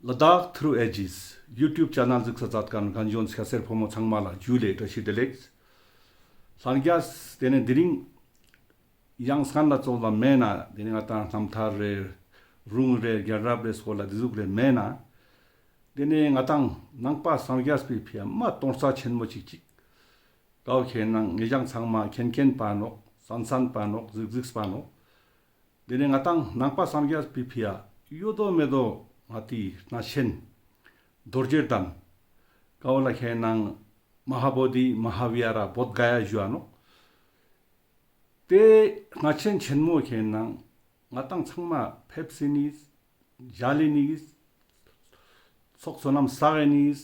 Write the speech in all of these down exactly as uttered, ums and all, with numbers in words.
ལ་དྭགས་ཐྲུ་ཨེ་ཇིས་ཡུ་ཊུབ་ཆེ་ནལ་གཟིགས་ས་མཛད་མཁན་རྒན་གཞོན་སྐྱ་སེར་ཕོ་མོ་ཚང་མ་ལ་ཇུ་ལེ་བཀྲ་ཤིས་བདེ་ལེགས། ལྷན་རྒྱས་དེ་ནས་དེ་རིང་ཡང་སྔན་ལ་ཙོགས་ལ་མེད་ན་དེ་ནས་ང་ཏང་རྣམ་ཐར་རེ་རུང་རེ་རྒྱལ་རབས་རེ་སྐོར་ལ་དེ་ཟུག་རེ་མེད་ན་དེ་ནས་ང་ཏང་ནང་པ་སངས་རྒྱས་པའི་ཕི་ཡ་མ་སྟོང་རྩ་ཆེན་མོ་ཅིག་ཅིག་ཀའོ་ཁེ་ནང་ངེ་ཅག་ཚང་མ་མཁྱེན་མཁྱེན་པ་ནོག་གསན་གསན་པ་ནོག་གཟིགས་གཟིགས་པ་ནོག། དེ་ནས་ང་ཏང་ནང་པ་སངས་རྒྱས་པའི་ཕི་ཡ་ཡོད་དོ་མེད་དོ་ང་ཏི་གནས་ཆེན་རྡོ་རྗེ་གདན་ཀའོ་ལ་ཁེ་ནང་མ་ཧཱ་བོ་དྷི་མ་ཧཱ་བི་ཧཱར་བོདྷ་ག་ཡ་ཞུ་བ་ནོག། དེ་གནས་ཆེན་ཆེན་མོ་ཁེ་ནང་ང་ཏང་ཚང་མ་ཕེབས་སི་ནིས་མཇལ་ལི་ནིས་ཚོགས་བསོད་ནམས་བསགས་ནིས་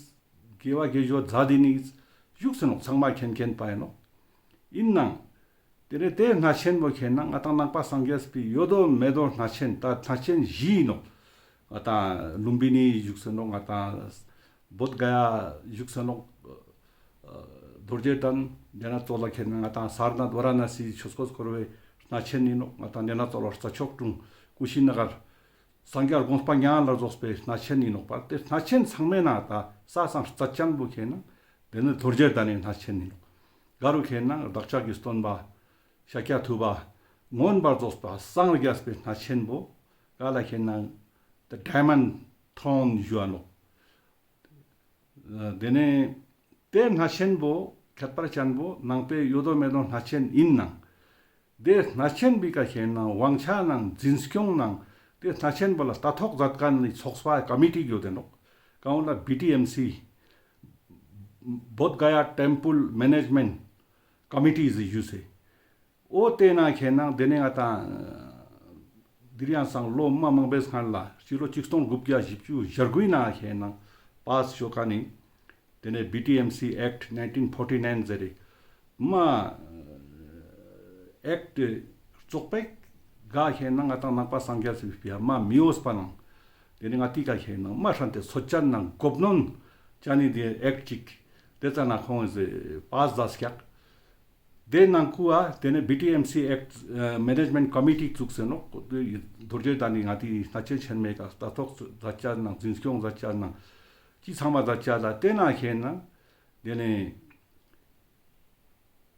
དགེ་བ་དགེ་སྦྱོར་མཛད་དི་ནིས་བཞུགས་སེ་ནོག། ཚང་མ་མཁྱེན་མཁྱེན་པ་ཡིན་ནོག། ཡིན་ནང་དེ་ནས་དེ་གནས་ཆེན་པོ་ཁེ་ནང་ང་ཏང་ནང་པ་སངས་རྒྱས་པའི་ཡོད་དོ་མེད་དོ་གནས་ཆེན་ད་གནས་ཆེན་བཞི་ཡིན་ནོག། ང་ཏང་ལུམ་བི་ནི་བཞུགས་སེ་ནོག། ང་ཏང་བོདྷ་ག་ཡ་བཞུགས་སེ་ནོག། རྡོ་རྗེ་གདན་དེ་ན་ཙོགས་ལ་ཁེ་ནང་ང་ཏང་སར་ནཱཐ་ཝ་ར་ཎ་སི་ཆོས་འཁོར་བསྐོར་བའི་གནས་ཆེན་ཡིན་ནོག། ང་ཏང་དེ་ན་ཙོགས་ལ་རྩྭ་མཆོག་གྲོང་ཀུ་ཤི་ན་གར་སངས་རྒྱས་དགོངས་པ་མྱ་ངན་ལ་རྫོགས་པའི་གནས་ཆེན་ཡིན་ནོག་པ། དེ་གནས་ཆེན་ཚང་མའི་ནང་ད་ས་སང་རྩ་ཆེན་པོ་ཁེ་ནང་དེ་ནི་རྡོ་རྗེ་གདན་ནི་གནས་ཆེན་ཡིན་ནོག། ག་རུ་ཁེ་ནང་བདག་ཅག་གི་སྟོན་པ་ཤཱཀྱ་ཐུབ་པ་མངོན་པར་རྫོགས་པ་སངས་རྒྱས་པའི་གནས་ཆེན་པོ་ག་ལ་ཁེ་ནང་The Diamond Throne ཞུ་བ་ནོག། དེ་ནས་དེ་གནས་ཆེན་པོ་ཁྱད་པར་ཅན་པོ་ནང་པའི་ཡོད་དོ་མེད་དོ་གནས་ཆེན་ཡིན་ནང་དེ་གནས་ཆེན་པོའི་ཀ་ཁེ་ནང་དབང་ཆ་ནང་འཛིན་སྐྱོང་ནང་དེ་གནས་ཆེན་པོ་ལ་ལྟ་རྟོག་མཛད་མཁན་ནི་ཚོགས་པ་ཀོ་མི་ཊི་ཡོད་དེ་ནོག། གང་ལ་བི་ཊི་ཨེམ་སི་Bodh Gaya Temple Management Committee ཟེར་ཞུས་སེ། འོ་དེ་ན་ཁེ་ནང་དེ་ནས་ང་ཏང་དེ་རིང་སང་ལོ་མ་མང་པོའི་སྔན་ལ་སྤྱི་ལོ་ཆིག་སྟོང་དགུ་བརྒྱ་བཞི་བཅུ་ཞེ་དགུའི་ནང་ཁེ་ནང་པཱས་ཞུ་མཁན་ནི་དེ་ནས་བི་ཊི་ཨེམ་སི་ཨེཀྚ་ནཱའིན་ཊིན་ཕོར་ཊི་ནཱའིན་ཟེར་རེ་མ་ཨེཀྚ་བཙོག་པོའི་ག་ཁེ་ནང་ང་ཏང་ནང་པ་སངས་རྒྱས་པའི་ཕི་ཡ་མ་མི་འོས་པ་ནང་དེ་ནས་ང་ཏི་ཀ་ཁེ་ནང་མ་ཧྲན་ཏེ་སོ་ཅན་ནང་གོབ་ནོན་ཅན་ནི་དེ་ཨེཀྚ་ཅིག་དེ་ཙ་ན་ཁོང་ཟེ་པཱས་མཛད་སྐྱག། དེ་ནང་ཁུ་བ་དེ་ནས་བི་ཊི་ཨེམ་སི་ཨེཀྚ་མེ་ནེཇ་མེནྚ་ཀོ་མི་ཊི་བཙུགས་སེ་ནོག། རྡོ་རྗེ་གདན་ནི་ང་ཏི་གནས་ཆེན་ཆེན་མོའི་ཀ་ལྟ་རྟོག་མཛད་ཅ་ནང་འཛིན་སྐྱོང་མཛད་ཅ་ནང་ཅི་ཚང་མ་མཛད་ཅ་ལ་དེ་ན་ཁེ་ནང་དེ་ནས་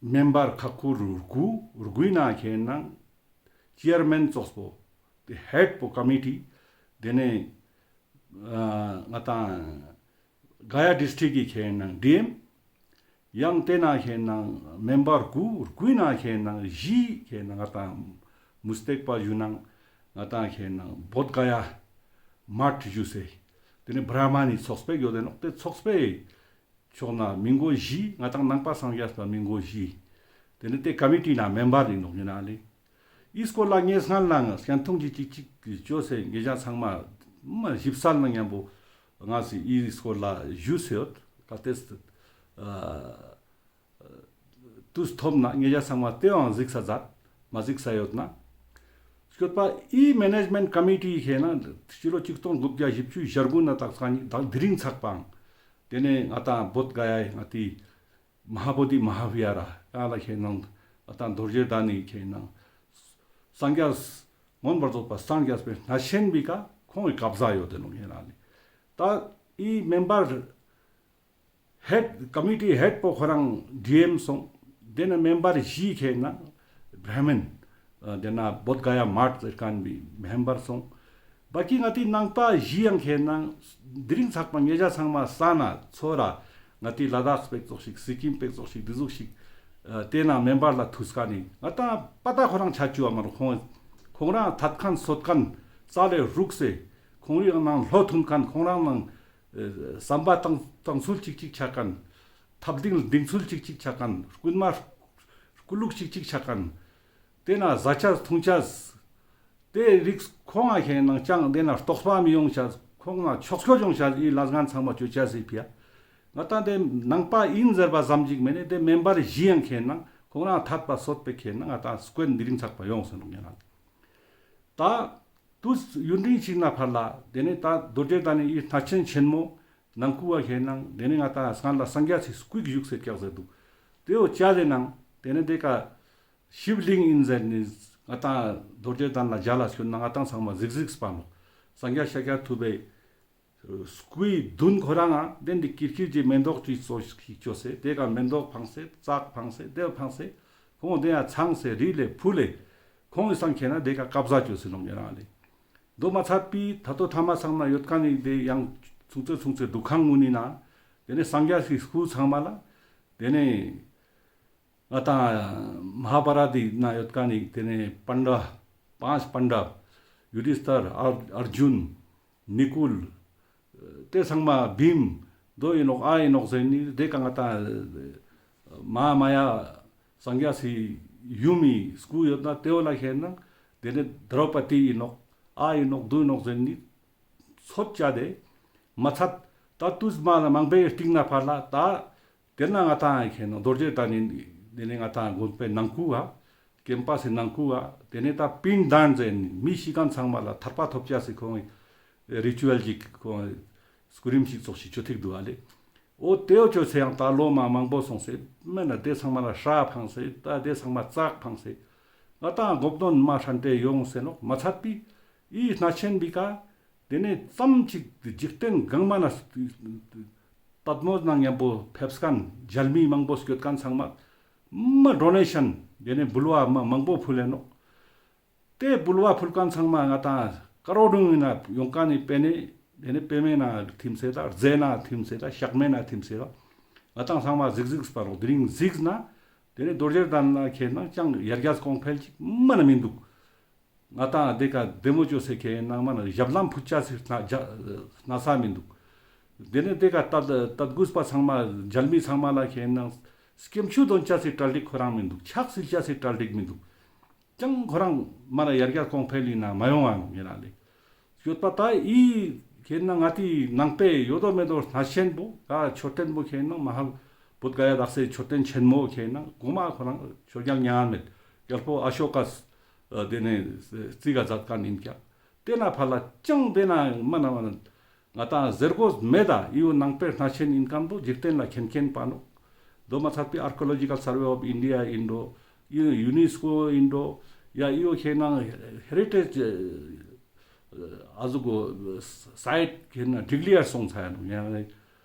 མེམ་བར་ཁག་ཁུར་དགུ་དགུའི་ནང་ཁེ་ནང་ཅེར་མེན་ཙོགས་པོ་དེ་ཧེཌ་པོ་ཀོ་མི་ཊི་དེ་ནས་ཨ་ང་ཏང་ག་ཡ་ཌིས་ཊྲིཀ་གི་ཁེ་ནང་ཌི་ཨེམ། ཡང་དེ་ན་ཁེ་ནང་མེམ་བར་དགུ་དགུའི་ནང་ཁེ་ནང་བཞི་ཁེ་ནང་ང་ཏང་མུ་སྟེགས་པ་ཞུ་ནང་ང་ཏང་ཁེ་ནང་བོདྷ་ག་ཡ་མཐ་ཞུ་སེ། དེ་ནས་བྲ་མ་ནི་ཚོགས་པའི་ཡོད་དེ་ནོག། དེ་ཚོགས་པའི་ཕྱོགས་ན་མི་མགོ་བཞི། ང་ཏང་ནང་པ་སངས་རྒྱས་པ་མི་མགོ་བཞི། དེ་ནས་དེ་ཀོ་མི་ཊི་ན་མེམ་བར་ཡིན་ནོག་ཡིན་ན་ལེ། ཨི་སྐོར་ལ་ངས་སྔན་ལའང་སྐྱན་ཐུང་ཅིག་ཅིག་ཅིག་བཅོས་སེ་ངེ་ཅག་ཚང་མ་མ་ཞིབ་གསལ་ནང་མཉམ་པོ་ང་སི་ཨི་སྐོར་ལ་ཞུས་སེ་ཡོད། ག་ཏེ་ཨ་དུས་ཐོབ་ན་ངེ་ཅག་ཚང་མ་དེའང་གཟིགས་ས་མཛད། མ་གཟིགས་ས་ཡོད་ན། སྐྱོད་པ་ཨི་མེ་ནེཇ་མེནྚ་ཀོ་མི་ཊི་ཁེ་ནང་སྤྱི་ལོ་ཆིག་སྟོང་དགུ་བརྒྱ་བཞི་བཅུ་ཞེ་དགུ་ན་དག་ས་ནི་དག་དེ་རིང་ཚགས་པའང་དེ་ནས་ང་ཏང་བོདྷ་ག་ཡའི་ང་ཏི་མ་ཧཱ་བོ་དྷི་མ་ཧཱ་བི་ཧཱར་ཡང་ལ་ཁེ་ནང་ང་ཏང་རྡོ་རྗེ་གདན་ནི་ཁེ་ནང་སངས་རྒྱས་མངོན་པར་རྫོགས་པ་སངས་རྒྱས་པའི་གནས་ཆེན་པོའི་ཀ་ཁོང་གི་ཀབ་ཟ་ཡོད་དེ་ནོག་ཡིན་ན་ལེ། ད་ཨི་མེམ་བར་ཧེཌ་ཀོ་མི་ཊི་ཧེཌ་པོ་ཁོ་རང་ཌི་ཨེམ་སོང་། དེ་ནས་མེམ་བར་བཞི་ཁེ་ནང་བྲ་མིན་དེ་ན་བོདྷ་ག་ཡ་མཐ་ཟེར་མཁན་པའི་མེམ་བར་སོང་། བ་ཀི་ང་ཏི་ནང་པ་བཞི་ཡང་ཁེ་ནང་དེ་རིང་ཚགས་པ་ངེ་ཅག་ཚང་མ་ས་ན་ཚོ་ར་ང་ཏི་ལ་དྭགས་པེ་ཙོགས་ཤིག་སི་ཀིམ་པེ་ཙོགས་ཤིག་དེ་ཟུག་ཤིག་དེ་ན་མེམ་བར་ལ་ཐུགས་ཀ་ནི་ང་ཏང་པ་ཏ་ཁོ་རང་ཆ་ཅུ་བ་མ་རུ་ཁོང་ཁོང་རང་ཐད་མཁན་སོད་མཁན་རྩ་ལས་རུག་སེ་ཁོང་རང་ནང་ལྷོ་ཐུན་མཁན་ཁོང་རང་ནང་བསམ་པ་བཏང་བཏང་ཚུལ་ཅིག་ཅིག་ཆ་མཁན། ཐབས་གཏིང་གཏིང་ཚུལ་ཅིག་ཅིག་ཆ་མཁན། རྐུན་མ་རྐུ་ལུག་ཅིག་ཅིག་ཆ་མཁན། དེ་ན་ཟ་ཆས་འཐུང་ཆས། དེ་རིགས་ཁོང་ང་ཁེ་ནང་ཅང་དེ་ན་རྟོགས་པ་མི་ཡོང་ཆས། ཁོང་ང་ཆོག་ཆོག་ཡོང་ཆས་ཨི་ལས་ངན་ཚང་མ་ཅོ་ཆས་སི་ཕི་ཡ། ང་ཏང་དེ་ནང་པ་ཡིན་ཟེར་བ་ཙམ་ཅིག་མེད་ནས་དེ་མེམ་བར་བཞི་ཡང་ཁེ་ནང་ཁོང་རང་ཐད་པ་སོད་པའི་ཁེ་ནང་ང་ཏང་སྐོན་དེ་རིང་ཚགས་པ་ཡོང་སོང་ནོག་ཡིན་ན། ད་དུས་ཡུན་རིང་ཞིག་ན་ཕར་ལ་དེ་ནས་ད་རྡོ་རྗེ་གདན་ནི་ཨི་གནས་ཆེན་ཆེན་མོ་ནང་ཁུ་བ་ཁེ་ནང་དེ་ནས་ང་ཏང་སྔན་ལ་སངས་རྒྱས་སི་སྐུ་བཞུགས་སེ་སྐྱག་ཟེར་འདུག། དེ་འོ་ཅ་ལེ་ནང་དེ་ནས་དེ་ཀ་ཤིབ་ལིང་ཡིན་ཟེར་ནི་ང་ཏང་རྡོ་རྗེ་གདན་ལ་མཇལ་ལ་སྐྱོད་ན་ང་ཏང་ཚང་མ་གཟིགས་གཟིགས་པ་ནོག། སངས་རྒྱས་ཤཱཀྱ་ཐུབ་པའི་ སྐུའི་མདུན་ཁོ་རང་ང་དེ་འདི་ཀིར་ཀིར་གྱི་མེ་ཏོག་ཅིག་ཙོགས་ཤིག་ཅོས་སེ་དེ་ཀ་མེ་ཏོག་ཕངས་སེ་ཙག་ཕངས་སེ་དེ་ཕངས་སེ་ཁོང་དེ་ཡང་ཚངས་སེ་རི་ལས་ཕུལ་ལས་ཁོང་གི་སང་ཁྱེད་ན་དེ་ཀ་ཀབ་ཟ་ཅོས་སེ་ནོག་ཉེ་རང་ལས། དོ་མ་ཚད་པའི་ད་དོ་ཐ་མ་ཚང་ན་ཡོད་ཀ་ནི་དེ་ཡང་ཚུང་ཚེ་ཚུང་ཚེ་འདུ་ཁང་ངུ་ནི་ན་དེ་ནས་སངས་རྒྱས་སི་སྐུ་ཚང་མ་ལ་དེ་ནས་ང་དང་མ་ཧཱ་བྷ་ར་ཏི་ན་ཡོད་ཀ་ནི་དེ་ནས་པཎྜ་པཱཉྩ་པཎྜ་ཡུ་དྷི་སྟྷར་ཨར་ཨར་ཇུན་ནི་ཀུལ་དེ་ཚང་མ་བྷིམ་དོ་ཡིན་ནོག་ཨ་ཡིན་ནོག་ཟེར་ནི་དེ་ཀ་ང་དང་མ་ཧཱ་མ་ཡ་སངས་རྒྱས་སི་ཡུམ་མི་སྐུ་ཡོད་ན་དེ་བོ་ལ་ཁྱེད་ན་དེ་ནས་དྲོ་པ་ཏི་ཡིན་ནོག་ཨ་ཡིན་ནོག་དུ་ཡིན་ནོག་ཟེར་ནི་ཚོད་ཅ་དེ་མ་ཚད་ད་དུས་མ་ལ་མང་པོའི་སྟིང་ན་ཕར་ལ་ད། དེ་ན་ང་དང་ཁྱེད་ན་རྡོ་རྗེ་གདན་ནི་དེ་ནས་ང་དང་དགོན་པའི་ནང་ཁུལ་བ་ཀེམ་པ་སི་ནང་ཁུལ་བ་དེ་ནས་ད་པིན་དཱན་ཟེར་ནི་མི་ཤི་མཁན་ཚང་མ་ལ་ཐར་པ་ཐོབ་ཅ་སི་ཁོང་རི་ཅུ་ཨལ་ཅིག་ཁོང་སྐུ་རིམ་ཞིག་ཙོགས་ཤིག་ཅོ་ཐིག་འདུག་ཨ་ལེ། འོ་དེའོ་ཅོ་ཚེ་ཡང་ད་ལོ་མ་མང་པོ་སོང་སེ་མེད་ན་དེ་ཚང་མ་ལ་ཧྲ་ཕངས་སེ་ད་དེ་ཚང་མ་ཙག་ཕངས་སེ་ང་དང་དགོབ་དོན་མ་ཧྲན་ཏེ་ཡོང་སེ་ནོག་མ་ཚད་པའི་ཨི་གནས་ཆེན་བི་ཀ་དེ་ནས་ཙམ་ཅིག་འཇིག་རྟེན་གང་མ་ན་པདྨོ་ནང་མཉམ་པོ་ཕེབས་མཁན་མཇལ་མི་མང་པོ་སྐྱོད་མཁན་ཚང་མ་མ་ཌོ་ནེ་ཤན་དེ་ནས་འབུལ་བ་མ་མང་པོ་ཕུལ་ལེ་ནོག་དེ་འབུལ་བ་ཕུལ་མཁན་ཚང་མ་ང་དང་ཀ་རོ་ཌུང་ཡིན་ན་ཡོང་མཁན་ནི་པེ་ནེ་དེ་ནས་པེ་མེ་ན་ཐིམ་སེ་ད་རྫས་ན་ཐིམ་སེ་ད་ཤག་མེ་ན་ཐིམ་སེ་ད་ང་དང་ཚང་མ་གཟིགས་གཟིགས་པ་རོག་དེ་རིང་གཟིགས་ན་དེ་ནས་རྡོ་རྗེ་གདན་ལ་ཁྱེད་ན་ཅང་ཡར་རྒྱས་གོང་འཕེལ་ཅིག་མ་ན་མི་འདུག་ང་དང་དེ་ཀ་བདེ་མོ་ཅོ་སེ་ཁེ་ནང་མ་ན་ཞབས་ལྷམ་ཕུད་ཅ་སི་སྣ་ས་མི་འདུག་དེ་ནས་དེ་ཀ་དད་དད་གུས་པ་ཚང་མ་མཇལ་མི་ཚང་མ་ལ་ཁེ་ནང་སྐྱེམས་ཆུ་འདོན་ཅ་སི་གྲ་སྒྲིག་ཁོ་རང་མི་འདུག་ཕྱག་བསིལ་ཅ་སི་གྲ་སྒྲིག་མི་འདུག་ཅང་ཁོ་རང་མ་ན་ཡར་རྒྱས་གོང་འཕེལ་ཡིན་ན་མ་ཡོང་བ་ནོག་ཡིན་ན་ལེ། སྐྱོད་པ་ད་ཨི་ཁེ་ནང་ང་ཏི་ནང་པའི་ཡོད་དོ་མེད་དོ་གནས་ཆེན་པོ་ད་མཆོད་རྟེན་པོ་ཁེ་ནང་མ་ཧཱ་བོདྷ་ག་ཡ་དག་སའི་མཆོད་རྟེན་ཆེན་མོ་ཁེ་ནང་གོ་མ་ཁོ་རང་ཆོས་རྒྱལ་མྱ་ངན་མེད་རྒྱལ་པོ་ཨ་ཤོ་ཀ་དེ་ནས་རྩིས་ཀ་མཛད་མཁན་ཡིན་ཀྱང་དེ་ན་ཕར་ལ་ཅང་དེ་ན་མ་ན་མ་ན་ང་དང་ཟེར་དགོས་མེད་ད་ཨི་བོ་ནང་པའི་གནས་ཆེན་ཡིན་མཁན་པོ་འཇིག་རྟེན་ལ་མཁྱེན་མཁྱེན་པ་ནོག་དོ་མ་ཚད་པའི་Archaeological Survey of India ཡིན་འགྲོ་ཡུ་ནེ་སི་ཀོ་ཡིན་འགྲོ་ཡ་ཨི་བོ་ཁེ་ནང་ཧེ་རི་ཊེཇ་ཨ་ཟུག་གོ་སའིཊ་ཁེ་ནང་ཌིཀ་ལེར་སོང་ཚར་ཡ་ནོག་ཡང་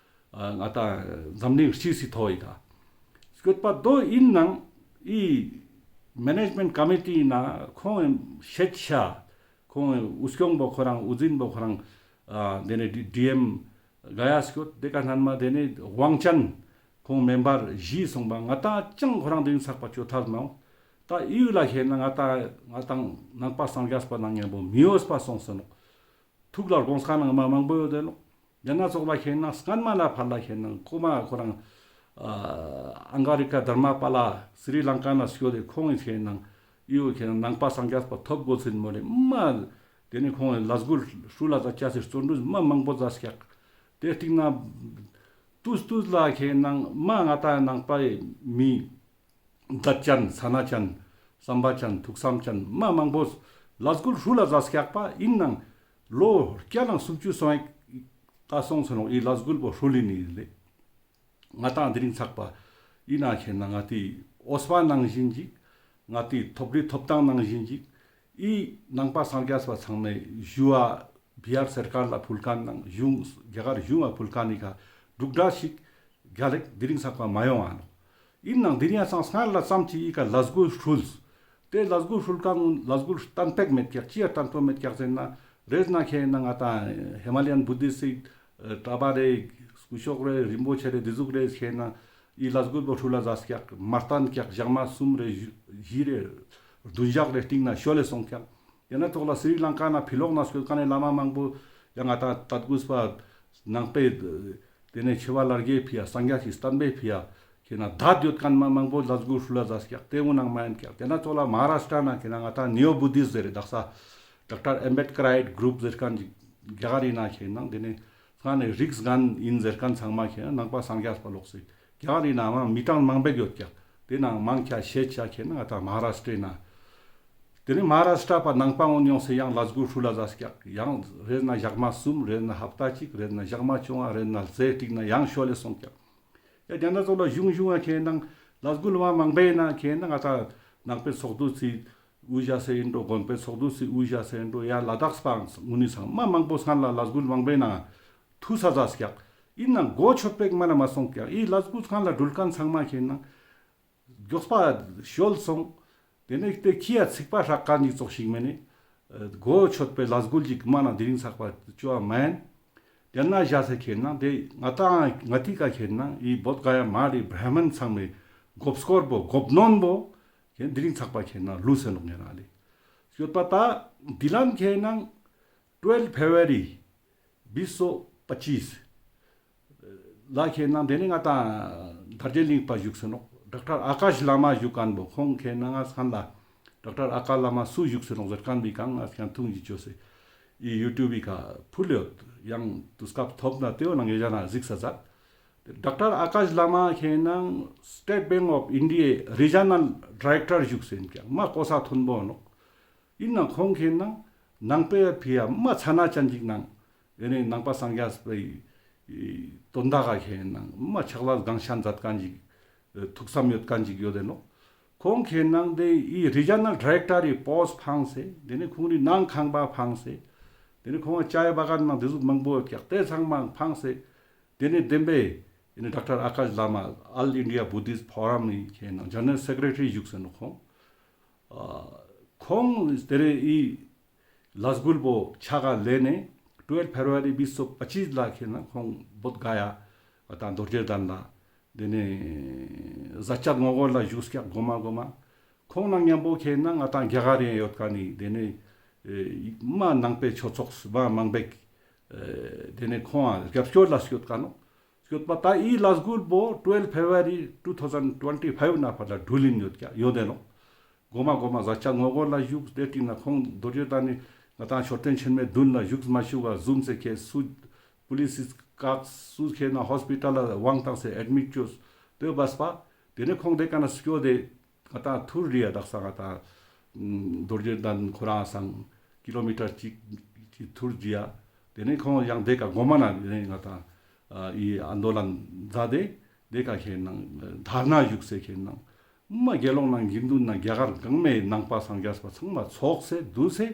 ང་དང་འཛམ་གླིང་སྤྱི་སི་ཐོག་ཡི་ད་སྐྱོད་པ་དོ་ཡིན་ནང་ཨི་མེ་ནེཇ་མེནཊ་ཀོ་མི་ཊི་ན་ཁོང་ཤེད་ཤ་ཁོང་དབུ་སྐྱོང་པོ་ཁོ་རང་དབུ་འཛིན་པོ་ཁོ་རང་དེ་ནས་ཌི་ཨེམ་ག་ཡ་སྐྱོད་དེ་ཀ་སྣན་མ་དེ་ནས་དབང་ཅན་ཁོང་མེམ་བར་བཞི་སོང་པ་ང་དང་ཅང་ཁོ་རང་དེ་ཚགས་པ་ཅོ་ཐབས་མ་འོང་། ད་ཨི་བོ་ལ་ཁེ་ན་ང་དང་ང་དང་ནང་པ་སངས་རྒྱས་པ་ནང་མཉམ་པོ་མི་འོས་པ་སོང་སེ་ནོག་ཐུགས་ལ་དགོངས་ཁ་ནང་མ་མང་པོ་ཡོད་དེ་ནོག་ཡང་ན་ཙོགས་ལ་ཁེ་ན་སྔན་མ་ན་ཕར་ལ་ཁེ་ན་ཁོ་མ་ཁོ་རང་ཨ་ཨང་ག་རི་ཀ་དྷར་མ་པཱ་ལ་སི་རི་ལང་ཀ་ན་སྐྱོད་དེ་ཁོང་ངི་ཁེ་ན་ཨི་བོ་ཁེ་ན་ནང་པ་སངས་རྒྱས་པ་ཐོབ་དགོས་ཟིན་མོ་རེ་མ་དེ་ནས་ཁོང་ངི་ལས་འགུལ་ཧྲུལ་ལ་ཛད་ཅ་སི་བརྩོན་འགྲུས་མ་མང་པོ་ཛད་སྐྱག་དེ་སྟིང་ན་དུས་དུས་ལ་ཁེ་ན་མ་ང་དང་ནང་པའི་མི་དད་ཅན་ས་ན་ཅན་བསམ་པ་ཅན་ཐུགས་བསམ་ཅན་མ་མང་པོ་ལས་འགུལ་ཧྲུལ་ལ་ཛད་སྐྱག་པ་ཡིན་ནང་ལོ་བརྒྱ་ནང་སུམ་ཅུ་སོང་ཡ་ད་སོང་སེ་ནོག་ཨི་ལས་འགུལ་པོ་ཧྲུལ་ལི་ནི་ལེ། ང་དང་དེ་རིང་ཚགས་པ་ཡིན་ན་ཁེ་ན་ང་ཏི་འོས་པ་ནང་བཞིན་ཅིག་ང་ཏི་ཐོབ་རི་ཐོབ་ཐང་ནང་བཞིན་ཅིག་ཨི་ནང་པ་སངས་རྒྱས་པ་ཚང་མས་ཞུ་བ་བི་ཧར་སར་ཀར་ལ་ཕུལ་མཁན་ནང་གཞུང་རྒྱ་གར་གཞུང་ལ་ཕུལ་མཁན་ནི་ཀ་འབྲུག་སྒྲ་ཞིག་རྒྱ་ལེགས་དེ་རིང་ཚགས་པ་མ་ཡོང་ཨ་ནོག་ཡིན་ནང་དེ་རིང་ཡ་སང་སྔར་ལ་ཙམ་ཅིག་ཨི་ཀ་ལས་འགུལ་ཧྲུལ། དེ་ལས་འགུལ་ཧྲུལ་མཁན་ལས་འགུལ་བརྟན་པོ་མེད་ཀྱག་ཅི་ཡ་བརྟན་པོ་མེད་ཀྱག་ཟེར་ན་རེས་ན་ཁེ་ན་ང་དང་ཧི་མ་ལ་ཡན་བུ་དིསྟ་སི་ཊི་གྲྭ་པ་རེ་སྐུ་ཞབས་རེ་རིན་པོ་ཆེ་རེ་དེ་ཟུག་རེ་ཁེ་ན་ཨི་ལས་འགུལ་པོ་ཧྲུལ་ལ་ཛད་སྐྱག་མ་བརྟན་ཀྱག་ཞག་མ་གསུམ་རེ་བཞི་རེ་བདུན་ཞག་རེ་སྟིང་ན་ཤོ་ལེ་སོང་ཀྱག་ཡང་ན་ཙོགས་ལ་སི་རི་ལང་ཀ་ན་ཕི་ལོག་ན་སྐྱོད་མཁན་ནི་བླ་མ་མང་པོ་ཡང་ང་དང་དད་གུས་པ་ནང་པའི་དེ་ནས་ཆེ་བ་ལྷ་རྒྱལ་ཕི་ཡ་སངས་རྒྱས་ཀྱི་བསྟན་པའི་ཕི་ཡ་ཁེ་ན་དད་ཡོད་མཁན་མ་མང་པོ་ལས་འགུལ་ཧྲུལ་ལ་ཛད་སྐྱག་དེ་འུ་ནང་མ་ཡིན་ཀྱག་དེ་ན་ཙོགས་ལ་མ་ཧཱ་རཱ་ཤི་ཊ་ན་ཁེ་ན་ང་དང་ནེའོ་བུ་དིསྟ་ཟེར་རེ་དག་ས་ཌོག་ཊར་ཨེམ་བེད་ཀར་རི་གྲུབ་ཟེར་མཁན་ཅིག་རྒྱ་གར་ཡིན་ན་ཁེ་ན་དེ་ནས་སྔ་ནས་རིགས་རྒན་ཡིན་ཟེར་མཁན་ཚང་མ་ཁེ་ན་ནང་པ་སངས་རྒྱས་པ་ལོག་སེ་རྒྱ་གར་ཡིན་ན་མ་མི་གྲངས་མང་པོ་ཡོད་ཀྱག་དེ་ནང་མང་ཆེ་ཤེད་ཆ་ཁེ་ན་ང་དང་མ་ཧཱ་རཱ་ཤི་ཊ་ན། དེ་ནས་མ་ཧཱ་རཱ་ཤི་ཊ་པ་ནང་པ་འོན་ཡོང་སེ་ཡང་ལས་འགུལ་ཧྲུལ་ལ་ཛད་སྐྱག་ཡང་རེས་ན་ཞག་མ་གསུམ་རེས་ན་ཧབ་ཏ་གཅིག་རེས་ན་ཞག་མ་བཅོ་ལྔ་རེས་ན་ཟེ་གཅིག་ན་ཡང་ཤོ་ལེ་སོང་ཀྱག་ཡ་རྒྱ་ནག་ཙོགས་ལ་གཞུང་གཞུང་ང་ཁེ་ན་ལས་འགུལ་མ་མང་པོ་ཡིན་ན་ཁེ་ན་ང་དང་ནང་པའི་ཚོགས་འདུ་སི་དབུ་བཞག་སེ་ཡིན་འགྲོ། དགོན་པའི་ཚོགས་འདུ་སི་དབུ་བཞག་སེ་ཡིན་འགྲོ། ཡ་ལ་དྭགས་པ་ངུ་ནི་ཚང་མ་མང་པོ་སྔན་ལ་ལས་འགུལ་མང་པོ་ཡིན་ན་ ཐུ་ས་ཟ་སྐྱག། ཨིན་ནའང་གོ་ཆོད་པེག་མ་ན་མ་སོང་སྐྱག། འི་ལས་འགུལ་ཁང་ལ་འགྲུལ་ཁན་ཚང་མ་ཁེ་ནང་མགྱོགས་པ་ཤོལ་སོང་། ཏེ་ནེ་ཏེ་ཁྱི་ཡ་ཚིག་པ་ཧྲག་ཁན་ཅིག་ཙོགས་ཤིག་མེ་ནེ། གོ་ཆོད་པེ་ལས་འགུལ་ཅིག་མ་ན་དེ་རིང་ཚག་པ་ཅོ་བ་མེན། ཏེ་ན་ཞག་སེ་ཁེ་ནང་ཏེ་ང་ཏང་ང་ཏི་ཀ་ཁེ་ནང་འི་བོད་ག་ཡ་མ་རི་བྲ་མན་ཚང་མའེ་གོབ་སྐོར་བོ་གོབ་ནོན་བོ་ཁེ་དེ་རིང་ཚག་པ་ཁེ་ནང་ལུས་སེ་ནོག་ངེ་རང་ལེ། སྐྱོད་པ་ཏ་དི་ལན་ཁེ་ནང་ཊུ་ཝེལ་ཕེབ་རུ་ཝ་རི་བིས་སོ་པ་ཅིས་ལ་ཁེ་ནང་ཏེ་ནེ་ང་ཏང་དར་རྒྱས་གླིང་པ་ཞུགས་སེ་ནོག། ཌོག་ཊར་ཨ་ཀཱཤ་བླ་མ་ཞུགས་ཁན་བོ་ཁོང་ཁེ་ནང་ང་སང་ལ་ཌོག་ཊར་ཨ་ཀཱཤ་བླ་མ་སུ་ཞུགས་སེ་ནོག་ཟེར་ཁན་བི་ཀ་ང་ཡང་ཐུང་ཅིག་ཅོས་སེ་འི་ཡུ་ཊུབ་བི་ཀ་ཕུལ་ཡོད། ཡང་དུས་སྐབས་ཐོབ་ན་ཏེ་བོ་ནང་ངེ་ཞ་ན་གཟིགས་ས་ཛད། ཌོག་ཊར་ཨ་ཀཱཤ་བླ་མ་ཁེ་ནང་སི་ཊེཊ་བེང་ཨོཕ་ཨིན་ཌི་ཡའི་རི་ཇི་ནལ་ཌི་རེག་ཊར་ཞུགས་སེ་ཨིན་ཀྱག། མ་གོ་ས་ཐོན་པོ་ནོག། ཨིན་ནའང་ཁོང་ཁེ་ནང་ནང་པའི་ཕི་ཡ་མ་ཚ་ན་ཅན་ཅིག་ནང་ཏེ་ནེ་ནང་པ་སངས་རྒྱས་པའི་དོན་དག་ག་ཁེ་ནང་མ་ཕྱག་ལས་གང་ཤན་མཛད་ཁན་ཅིག་ཐུགས་བསམ་ཡོད་ཁན་ཅིག་ཡོད་དེ་ནོག། ཁོང་ཁེ་ནང་ཏེ་འི་རི་ཇི་ནལ་ཌི་རེག་ཊར་རི་པོསྚ་ཕངས་སེ་ཏེ་ནེ་ཁོང་རི་ནང་ཁང་པ་ཕངས་སེ་ཏེ་ནེ་ཁོང་ཅའི་བ་གན་ནང་ཏེ་ཟུག་མང་པོ་ཡོད་ཀྱག། ཏེ་ཚང་མ་ཕངས་སེ་ཏེ་ནེ་དེན་པའི་ཨིན་ཌོག་ཊར་ཨ་ཀཱཤ་བླ་མ་ཨོལ་ཨིན་ཌི་ཡ་བུ་དིསྚ་ཕོ་རམ་ནི་ཁེ་ནང་ཇེ་ནེ་རལ་སེ་ཀྲེ་ཊ་རི་ཞུགས་སེ་ནོག་ཁོང་། ཨ་ཁོང་ཏེ་རེ་འི་ལས་འགུལ་བོ་ཆ་ག་ལེ་ནེ་ཊུ་ཝེལ་ཕེབ་རུ་ཝ་རི་བིས་སོ་པ་ཅིས་ལ་ཁེ་ནང་ཁོང་བོད་ག་ཡ་ང་ཏང་རྡོ་རྗེ་གདན་ལ་ཏེ་ནེ་ཟ་བཅད་ངོ་རྒོལ་ལ་ཞུགས་ཀྱག་གོ་མ་གོ་མ། ཁོང་ནང་ཉམ་པོ་ཁེ་ནང་ང་ཏང་རྒྱ་གར་རི་ཡོད་ཁན་ནི་ཏེ་ནེ་མ་ནང་པའི་ཆོས་ཚོགས་མ་མང་པེག་ཏེ་ནེ་ཁོང་ང་རྒྱབ་སྐྱོར་ལ་སྐྱོད་ཀ་ནོག། སྐྱོད་པ་ཏ་འི་ལས་འགུལ་བོ་ཊུ་ཝེལ་ཕེབ་རུ་ཝ་རི་ཊུ་ཐའུ་ཟན་ཊུ་ཝེན་ཊི་ཕའིབ་ནེ་ཕར་ལ་འགྲུལ་ཨིན་ཡོད་ཀྱག་ཡོད་དེ་ནོག། གོ་མ་གོ་མ་ཟ་བཅད་ངོ་རྒོལ་ལ་ཞུགས་ཏེ་ཏེ་ནེ་ཁོང་རྡོ་རྗེ་གདན་ནི་ང་ཏང་མཆོད་རྟེན་ཆེན་མོའི་མདུན་ལ་ཞུགས་མ་ཞུགས་པ་ཟུམ་སེ་ཁེ་སུ་པུ་ལིས་སི་ཀག་སུ་ཁེ་ནང་ཧོས་པི་ཊལ་ལ་དབང་བཏང་སེ་ཨེཌ་མིཊ་ཅོས་ཏེ་བས་པ། ཏེ་ནེ་ཁོང་ཏེ་ཀ་ནེ་སྐྱོད་དེ་ང་ཏང་ཐུར་རི་ཡ་དག་ས་ང་ཏང་རྡོ་རྗེ་གདན་ཁོ་རང་སང་ཀི་ལོ་མི་ཊར་གཅིག་གི་ཐུར་རི་ཡ། ཏེ་ནེ་ཁོང་ཡང་ཏེ་ཀ་གོ་མ་ན་ཏེ་ནེ་ང་ཏང་འི་ཨན་དོ་ལན་མཛད་དེ་ཏེ་ཀ་ཁེ་ནང་དར་ན་ཞུགས་སེ་ཁེ་ནང་མ་དགེ་སློང་ནང་དགེ་འདུན་ནང་རྒྱ་གར་གང་མེད་ནང་པ་སངས་རྒྱས་པ་ཚང་མ་ཚོགས་སེ་འདུས་སེ་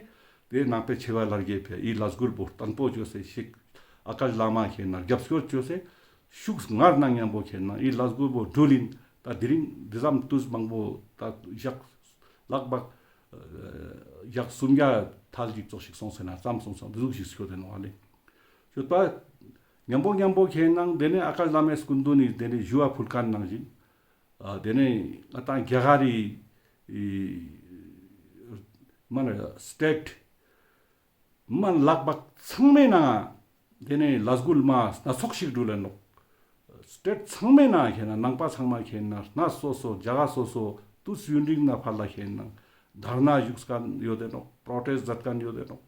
ཏེ་ནང་པའི་ཆེ་བ་ལྷར་བརྒྱའི་ཕི་འི་ལས་འགུལ་བོ་བརྟན་པོ་ཅོས་སེ་ཤིག་ཨ་ཀཱཤ་བླ་མ་ཁེ་ནང་རྒྱབ་སྐྱོར་ཅོས་སེ་ཤུགས་སྔར་ནང་ཉམ་པོ་ཁེ་ནང་འི་ལས་འགུལ་བོ་འགྲུལ་ཨིན། ཏ་དེ་རིང་འདི་ཙམ་དུས་མང་པོ་ཏ་ཞག་ལྷག་པ་ཞག་སུམ་བརྒྱ་ཐལ་ཅིག་ཙོགས་ཤིག་སོང་སེ་ན་ཙམ་སོང་སོང་འདི་ཟུག་ཞིག་སྐྱོད་དེ་ནོག་ཨ་ལེ། སྐྱོད་པ་ཉམ་པོ་ཉམ་པོ་ཁེ་ནང་ཏེ་ནེ་ཨ་ཀཱཤ་བླ་མའི་སྐུ་མདུན་ནི་ཏེ་ནེ་ཞུ་བ་ཕུལ་ཁན་ནང་བཞིན་ཨ་ཏེ་ནེ་ང་ཏང་རྒྱ་གར་རི་མ་ན་སི་ཊེཊ་མ་ལྷག་པ་ཚང་མའི་ནང་ཏེ་ནེ་ལས་འགུལ་མ་སྣ་ཚོགས་ཤིག་འགྲུལ་ལེ་ནོག། སི་ཊེཊ་ཚང་མའི་ནང་ཁེ་ནང་ནང་པ་ཚང་མ་ཁེ་ནང་སྣ་སོ་སོ་རྒྱ་གར་སོ་སོ་དུས་ཡུན་རིང་ནེ་ཕར་ལ་ཁེ་ནང་དར་ན་ཞུགས་ཁན་ཡོད་དེ་ནོག། པྲོ་ཊེསྚ་མཛད་ཁན་ཡོད་དེ་ནོག།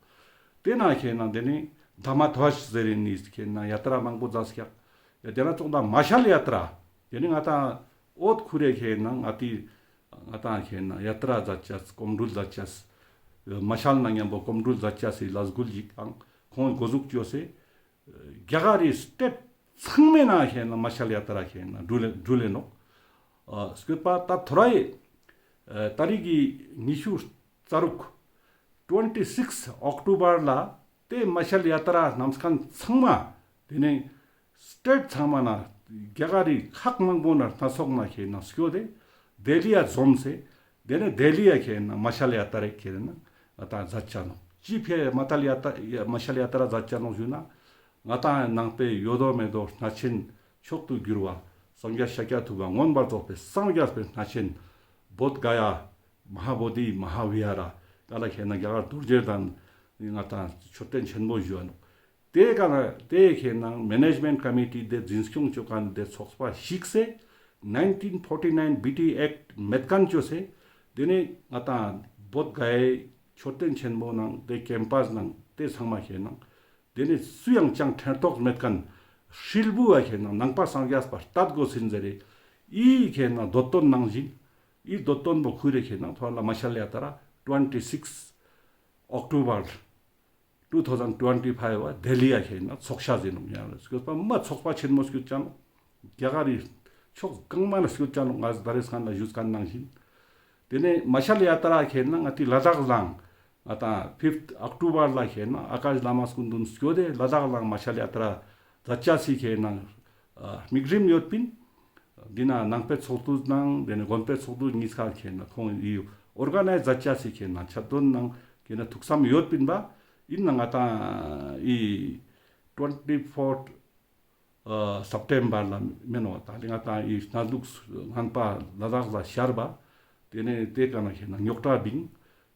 ཏེ་ནང་ཁེ་ནང་ཏེ་ནེ་དྷརྨ་དྷ་ཇ་ཟེར་ནི་ཁེ་ནང་ཡ་ཏྲ་མང་པོ་མཛད་སྐྱག། ཡ་ཏེ་ནེ་ཙོགས་ད་མ་ཤལ་ཡ་ཏྲ་ཏེ་ནེ་ང་ཏང་འོད་ཁུ་རེ་ཁེ་ནང་ང་ཏི་ང་ཏང་ཁེ་ནང་ཡ་ཏྲ་མཛད་ཅེས་གོམ་འགྲུལ་མཛད་ཅེས་མ་ཤལ་ནང་ཉམ་པོ་གོམ་འགྲུལ་མཛད་ཅེས་སི་ལས་འགུལ་ཞིག་ཨང་ཁོང་གོ་ཟུག་ཅོས་སེ་རྒྱ་གར་རི་སི་ཊེཊ་ཚང་མའི་ནང་ཁེ་ནང་མ་ཤལ་ཡ་ཏྲ་ཁེ་ནང་འགྲུལ་ལེ་འགྲུལ་ལེ་ནོག། ཨ་སྐྱོད་པ་ཏ་ཐོ་རེ་ཨ་ཏ་རིག་གི་ཉི་ཤུ་རྩ་དྲུག་ཊུ་ཝེན་ཊི་སིགས་ཨོག་ཊོ་བར་ལ་ཏེ་མ་ཤལ་ཡ་ཏྲ་ནམ་སྐན་ཚང་མ་ཏེ་ནེ་སི་ཊེཊ་ཚང་མ་ན་རྒྱ་གར་རི་ཁག་མང་པོ་ན་སྣ་ཚོགས་ན་ཁེ་ནང་སྐྱོད་དེ་དིལླི་ཡ་ཛོམས་སེ་ཏེ་ནེ་དིལླི་ཡ་ཁེ་ནང་མ་ཤལ་ཡ་ཏྲ་ཁེ་ནང་ང་ཏང་མཛད་ཅ་ནོག། ཅི་ཕི་མ་ཤལ་ཡ་ཏྲ་མ་ཤལ་ཡ་ཏྲ་མཛད་ཅ་ནོག་ཞུ་ན་ང་ཏང་ནང་པའི་ཡོད་དོ་མེད་དོ་གནས་ཆེན་མཆོག་ཏུ་གྱུར་བ་སངས་རྒྱས་ཤཱཀྱ་ཐུབ་པ་མངོན་པར་རྫོགས་པའི་སངས་རྒྱས་པའི་གནས་ཆེན་བོད་ག་ཡ་མ་ཧཱ་བོ་དྷི་མ་ཧཱ་བི་ཧཱར་ཀ་ལ་ཁེ་ནང་རྒྱ་གར་རྡོ་རྗེ་གདན་ང་ཏང་མཆོད་རྟེན་ཆེན་པོ་ཞུ་བ་ནོག། ཏེ་ཀ་ན་ཏེ་ཁེ་ནང་མེ་ནེཇ་མེནཊ་ཀོ་མི་ཊི་ཏེ་འཛིན་སྐྱོང་ཅོ་ཁན་ཏེ་ཚོགས་པ་ཞིག་སེ་ནཱའིན་ཊིན་ཕོར་ཊི་ནཱའིན་བི་ཊི་ཨེཀཊ་མེད་ཁན་ཅོས་སེ་ཏེ་ནེ་ང་ཏང་བོད་ག་ཡའི་མཆོད་རྟེན་ཆེན་པོ་ནང་ཏེ་ཀེམ་པས་ནང་ཏེ་ཚང་མ་ཁེ་ནང་ཏེ་ནེ་སུ་ཡང་ཅང་ཕྲན་ཐོགས་མེད་ཁན་ཧྲིལ་བུ་བ་ཁེ་ནང་ནང་པ་སངས་རྒྱས་པ་ལྟ་དགོས་སིན་ཟེར་རེ་འི་ཁེ་ནང་འདོད་དོན་ནང་བཞིན་འི་འདོད་དོན་པོ་ཁུར་རེ་ཁེ་ནང་ཐོ་རེ་ལ་མ་ཤལ་ཡ་ཏྲ་ཊུ་ཝེན་ཊི་སིགས་ཨོག་ཊོ་བར་ཊུ་ཐའུ་ཟན་ཊུ་ཝེན་ཊི་ཕའིབ་བ་དིལླི་ཡ་ཁེ་ནང་ཚོགས་ཤ་ཟེར་ནོག། ཡང་སྐྱོད་པ་མ་ཚོགས་པ་ཆེན་མོ་སྐྱོད་ཅ་ནོག། རྒྱ་གར་རི་ཕྱོགས་གང་མ་ན་སྐྱོད་ཅ་ནོག། ང་ད་རེས་ཁན་ལ་ཞུས་ཁན་ནང་བཞིན། ཏེ་ནེ་མ་ཤལ་ཡ་ཏྲ་ཁེ་ནང་ང་ཏི་ལ་དྭགས་ལའང་ང་ཏང་ཕིབཐ་ཨོག་ཊོ་བར་ལ་ཁེ་ནང་ཨ་ཀཱཤ་བླ་མ་སྐུ་མདུན་སྐྱོད་དེ་ལ་དྭགས་ལའང་མ་ཤལ་ཡ་ཏྲ་ མཛད་ཅེས་སི་ཁེ་ནང་ཨ་དམིགས་རིམ་ཡོད་པིན། འདི་ན་ནང་པའི་ཚོགས་འདུ་ནང་དེ་ནས་དགོན་པའི་ཚོགས་འདུ་གཉིས་ཀ་ཁེ་ན་ཁོང་ཨི་ཨོར་ག་ནའིཛ་མཛད་ཅེས་སི་ཁེ་ན་ཆད་དོན་ནང་ཁེ་ན་ཐུགས་བསམ་ཡོད་པིན་པ། ཨིན་ན་ང་ཏང་ཨི་ཊུ་ཝེན་ཊི་ཕོར་ཨ་སེབ་ཊེམ་བར་ལ་མེན་ནོག། ད་ལེ་ང་ཏང་ཨི་གནས་ལུགས་ངན་པ་ལ་དྭགས་ལ་ཤར་བ། དེ་ནས་དེ་ཀ་ན་ཁེ་ན་རྙོག་དྲ་བིང་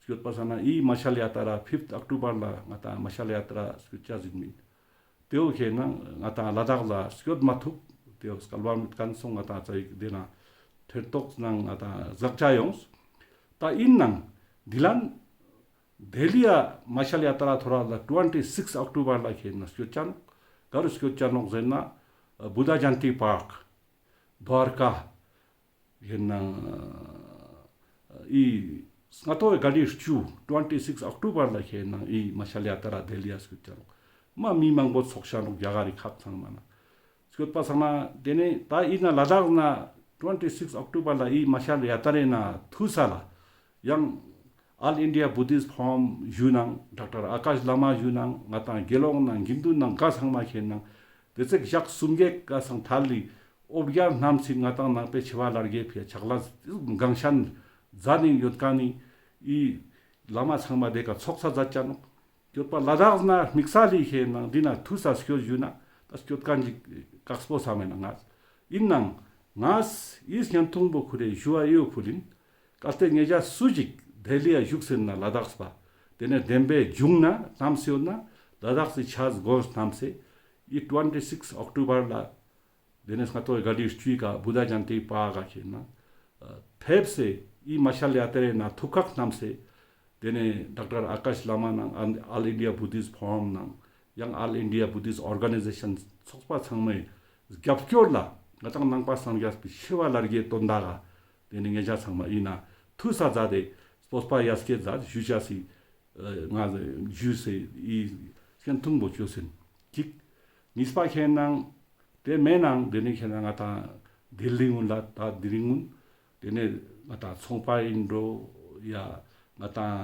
སྐྱོད་པ་ས་ན་ཨི་མ་ཤལ་ཡ་ཏྲ་ཕིཕ་ཐི་ཨོག་ཊོ་བར་ལ་ང་ཏང་མ་ཤལ་ཡ་ཏྲ་སྐྱོད་ཅེས་ཨིན་མིན། དེའོ་ཁེ་ན་ང་ཏང་ལ་དྭགས་ལ་སྐྱོད་མ་ཐུབ། དེའོ་སྐལ་བ་མེད་ཁན་སོང་ང་ཏང་ཙ་ཡིག་དེ་ན་ཐེར་ཏོག་ནང་ང་ཏང་ཟག་ཅ་ཡོངས། ད་ཨིན་ནང་འདི་ལན་ལྡི་ལི་ཡ་མ་ཤལ་ཡ་ཏྲ་ཐོ་ར་ལ་ཊུ་ཝེན་ཊི་སིགས་ཨོག་ཊོ་བར་ལ་ཁེ་ན་སྐྱོད་ཅ་ནོག། ག་རུ་སྐྱོད་ཅ་ནོག་ཟེར་ན་བུདྡྷ་ཇ་ཡན་ཏི་པཱརྐ་དྭར་ཀ་ཁེ་ན་ཨི་སྔ་ཏོག་ག་ལི་བཅུ་ཊུ་ཝེན་ཊི་སིགས་ཨོག་ཊོ་བར་ལ་ཁེ་ན་ཨི་མ་ཤལ་ཡ་ཏྲ་ལྡི་ལི་ཡ་སྐྱོད་ཅ་ནོག། མ་མི་མང་པོ་ཚོགས་ཤ་ནོག། རྒྱ་གར་རི་ཁག་ཚང་མ་ན་སྐྱོད་པ་ས་ན་དེ་ནས་ད་ཨི་ན་ལ་དྭགས་ན་ཊུ་ཝེན་ཊི་སིགས་ཨོག་ཊོ་བར་ལ་ཨི་མ་ཤལ་ཡ་ཏྲའི་ན་ཐུག་ས་ལ་ཡང་ཨོལ་ཨིན་ཌི་ཡ་བུ་དིསྟ་ཕོ་རམ་ཞུ་ནང་ཌོག་ཊར་ཨ་ཀཱཤ་བླ་མ་ཞུ་ནང་ང་ཏང་དགེ་སློང་ནང་དགེ་འདུན་ནང་ག་ཚང་མ་ཁེ་ནང་དེ་ཚེག་ཞག་སུམ་གེ་ཀ་སང་ཐལ་ལི་ཨོ་བརྒྱལ་རྣམས་སི་ང་ཏང་ནང་པའི་ཆེ་བ་ལར་གེ་ཕི་ཡ་ཕྱག་ལས་གང་ཤན་མཛད་ནི་ཡོད་ཀ་ནི་ཨི་བླ་མ་ཚང་མ་དེ་ཀ་ཚོགས་ས་མཛད་ཅ་ནོག། སྐྱོད་པ་ལ་དྭགས་ན་དམིགས་བསལ་ལི་ཁེ་ནང་འདི་ན་ཐུག་ས་སྐྱོད་ཞུ་ན་ད་སྐྱོད་ཀ་ཅིག་ཀགས་པོ་ས་མེད་ན་ང་ཨིན་ནང་ང་ཨི་སྙན་ཐུང་པོ་ཁུར་རེ་ཞུ་བ་ཨེ་ཡོད་ཕུལ་ཨིན། གལ་ཏེ་ཉེ་ཞ་སུ་ཞིག་ལྡི་ལི་ཡ་བཞུགས་ཟེར་ན་ལ་དྭགས་པ། དེ་ནས་བདེན་པའི་འབྱུང་ན་རྣམས་ཡོད་ན་ལ་དྭགས་སི་ཆ་དགོས་རྣམས་སེ་ཨི་ཊུ་ཝེན་ཊི་སིགས་ཨོག་ཊོ་བར་ལ་དེ་ནས་སྔ་ཏོག་ག་ལི་བཅུའི་ཀ་བུདྡྷ་ཇ་ཡན་ཏི་པཱརྐ་ཁེ་ན་ཨ་ཕེབས་སེ་ཨི་མ་ཤལ་ཡ་ཏྲའི་ན་ཐུགས་ཁག་བསྣམས་སེ་དེ་ནས་ཌོག་ཊར་ཨ་ཀཱཤ་བླ་མ་ནང་ཨོལ་ཨིན་ཌི་ཡ་བུ་དིསྟ་ཕོ་རམ་ནང་ཡང་ཨོལ་ཨིན་ཌི་ཡ་བུ་དིསྟ་ཨོར་ག་ནའི་ཟེ་ཤན་ཚོགས་པ་ཚང་མའི་རྒྱབ་སྐྱོར་ལ་ང་ཏང་ནང་པ་སངས་རྒྱས་པའི་ཆེ་བ་ལར་གེ་དོན་དག་ག་དེ་ནས་ཉེ་ཞ་ཚང་མ་ཨི་ན་ཐུག་ས་མཛད་དེ་སྤོབས་པ་ཡ་སྐྱེད་མཛད་ཞུ་ཅེས་སི་ཨ་ང་ཞུས་སེ་ཨི་སྙན་ཐུང་པོ་བཅོས་ཟིན། གཅིག། གཉིས་པ་ཁེ་ནང་དེ་མེན་ནང་དེ་ནས་ཁེ་ནང་ང་ཏང་ལྡི་ལི་གུན་ལ་ད་དེ་རིང་གུན་དེ་ནས་ང་ཏང་ཚོང་པ་ཨིན་འགྲོ་ཡ་ང་ཏང་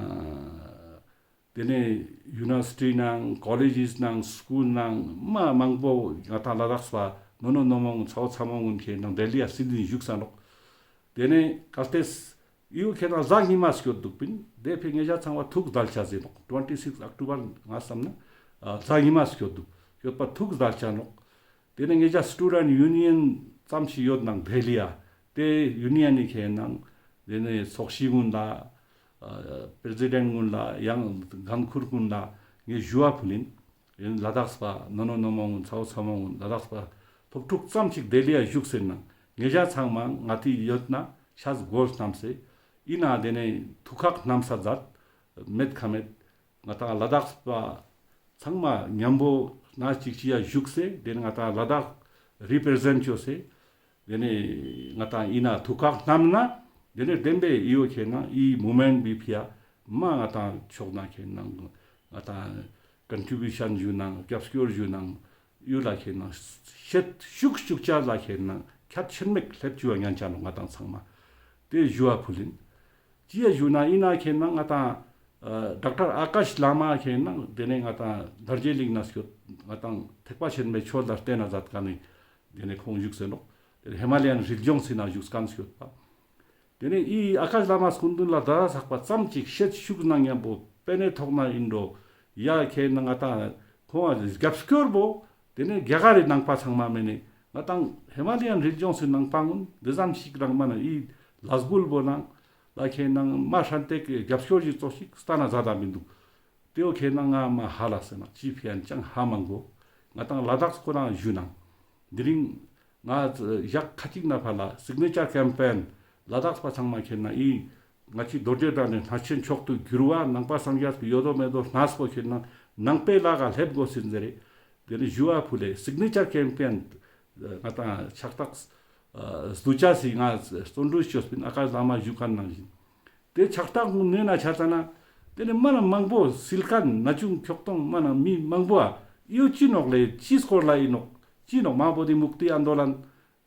དེ་ནས་ཡུ་ནི་ཝར་སི་ཊི་ནང་ཀོ་ལེཇ་ནང་སྐུལ་ནང་མ་མང་པོ་ང་ཏང་ལ་དྭགས་པ་ནོ་ནོ་ནོ་མོ་གུན་ཚ་བོ་ཚ་མོ་གུན་ཁེ་ནང་ལྡི་ལི་ཡ་སིད་ནི་བཞུགས་ས་ནོག། དེ་ནས་གལ་ཏེ་ཨི་བོ་ཁེ་ནང་གཟའ་ཉི་མ་སྐྱོད་དུག་པིན། དེ་ཕི་ཉེ་ཞ་ཚང་མ་ཐུགས་དལ་ཆ་ཟེར་ནོག། ཊུ་ཝེན་ཊི་སིགས་ཨོག་ཊོ་བར་ང་བསམ་ན་ཨ་གཟའ་ཉི་མ་སྐྱོད་དུག། སྐྱོད་པ་ཐུགས་དལ་ཆ་ནོག། དེ་ནས་ཉེ་ཞ་སི་ཊུ་ཌེནཊ་ཡུ་ནི་ཡན་ཙམ་ཞིག་ཡོད་ནང་ལྡི་ལི་ཡ། དེ་ཡུ་ནི་ཡན་ནི་ཁེ་ནང་དེ་ནས་ཚོགས་གཞི་གུན་ལ་ཨ་པྲེ་སི་ཌེནཊ་གུན་ལ་ཡང་འགན་ཁུར་གུན་ལ་ངས་ཞུ་བ་ཕུལ་ཨིན། ཡང་ལ་དྭགས་པ་ནོ་ནོ་ནོ་མོ་གུན་ཚ་བོ་ཚ་མོ་གུན་ལ་དྭགས་པ་སློབ་ཕྲུག་ཙམ་ཞིག་ལྡི་ལི་ཡ་བཞུགས་ཟེར་ན་ཉེ་ཞ་ཚང་མ་ང་ཏི་ཡོད་ན་ཤ་གོས་བསྣམས་སེ་ཨི་ན་དེ་ནས་ཐུགས་ཁག་བསྣམས་ས་མཛད་མེད་ཁ་མེད་ང་ཏང་ལ་དྭགས་པ་ཚང་མ་ཉམ་པོ་ན་ཅིག་ཅི་ཡ་བཞུགས་སེ་དེ་ནས་ང་ཏང་ལ་དྭགས་རི་པེར་ཟེནཊ་བཅོས་སེ་དེ་ནས་ང་ཏང་ཨི་ན་ཐུགས་ཁག་བསྣམས་ན་དེ་ནས་བདེན་པའི་ཨི་བོ་ཁེ་ནང་ཨི་མུབ་མེནཊ་བི་ཕི་ཡ་མ་ང་ཏང་ཕྱོགས་ནས་ཁེ་ནང་ང་ཏང་ཀོན་ཊི་བུ་ཤན་ཞུ་ནང་རྒྱབ་སྐྱོར་ཞུ་ནང་ཡུལ་ལ་ཁེ་ནང་ཤེད་ཤུགས་ཤུགས་ཆ་ལ་ཁེ་ནང་ཁྱད་ཆེན་མེད་སླེབས་བཅུག་པ་ཉན་ཆ་ནོག། ང་ཏང་ཚང་མ་དེ་ཞུ་བ་ཕུལ་ཨིན། ཅི་ཡ་ཞུ་ན་ཨི་ན་ཁེ་ནང་ང་ཏང་ཨ་ཌོག་ཊར་ཨ་ཀཱཤ་བླ་མ་ཁེ་ནང་དེ་ནས་ང་ཏང་དར་རྗེ་གླིང་ན་སྐྱོད་ང་ཏང་ཐེག་པ་ཆེན་མོའི་ཆོས་ལ་བརྟེན་ན་མཛད་མཁན་ནི་དེ་ནས་ཁོང་བཞུགས་སེ་ནོག། དེ་ནས་ཧི་མ་ལ་ཡན་རི་ལྗོངས་སི་ན་བཞུགས་མཁན་སྐྱོད་པ། དེ་ནས་ཨི་ཨ་ཀཱཤ་བླ་མ་སྐུ་མདུན་ལ་ད་ཚགས་པ་ཙམ་ཅིག་ཤེད་ཤུགས་ནང་མཉམ་པོ་པེ་ནེ་ཐོག་ན་ཨིན་འགྲོ་ཡ་ཁེ་ནང་ང་ཏང་ཁོང་ང་རྒྱབ་སྐྱོར་པོ་དེ་ནས་རྒྱ་གར་རི་ནང་པ་ཚང་མ་མེན་ནི་ང་ཏང་ཧི་མ་ལ་ཡན་རི་ལྗོངས་སི་ནང་པ་གུན་དེ་ཙམ་ཞིག་རང་མ་ན་ཨི་ལས་འགུལ་པོ་ནང་ལ་ཁེ་ནང་མ་ཧྲན་ཏེ་གི་རྒྱབ་སྐྱོར་ཞིག་ཙོགས་ཤིག་སྟན་ན་མཛད་ད་མི་འདུག། དེ་བོ་ཁེ་ནང་ང་མ་ཧ་ལ་སེ་ན་ཅི་ཕི་ཡན་ཅང་ཧ་མ་གོ། ང་ཏང་ལ་དྭགས་ཁོ་རང་ཞུ་ནང་དེ་རིང་ང་ཞག་ཁ་ཅིག་ན་ཕར་ལ་སིག་ནེ་ཅར་ཀེམ་པེན་ལ་དྭགས་པ་ཚང་མ་ཁེ་ན་ཨི་ང་ཅི་རྡོ་རྗེ་གདན་ནས་གནས་ཆེན་མཆོག་ཏུ་གྱུར་པ་ནང་པ་སངས་རྒྱས་པའི་ཡོད་དོ་མེད་དོ་གནས་པོ་ཁེ་ན་ནང་པའི་ལག་ག་སླེབས་དགོས་ཟེར་ཟེར་རེ་དེ་ནས་ཞུ་བ་ཕུལ་ལེ་སིག་ནེ་ཅར་ཀེམ་པེན་ང་ཏང་ཕྱག་རྟགས་བསྡུ་ཅེས་སི་ང་བརྩོན་འགྲུས་བཅོས་པིན། ཨ་ཀཱཤ་བླ་མ་བཞུགས་མཁན་ནང་བཞིན། དེ་ཕྱག་རྟགས་ནོན་ན་ཆ་ཙ་ན་དེ་ནས་མ་ན་མང་པོ་སིལ་མཁན་ན་ཆུང་ཁྱོག་ཐོང་མ་ན་མི་མང་པོ་ཨ་ཨི་བོ་ཅི་ནོག་ལེ་ཅི་སྐོར་ལ་ཨིན་ནོག་ཅི་ནོག་མ་བོ་དྷི་མུཀྟི་ཨན་དོ་ལན་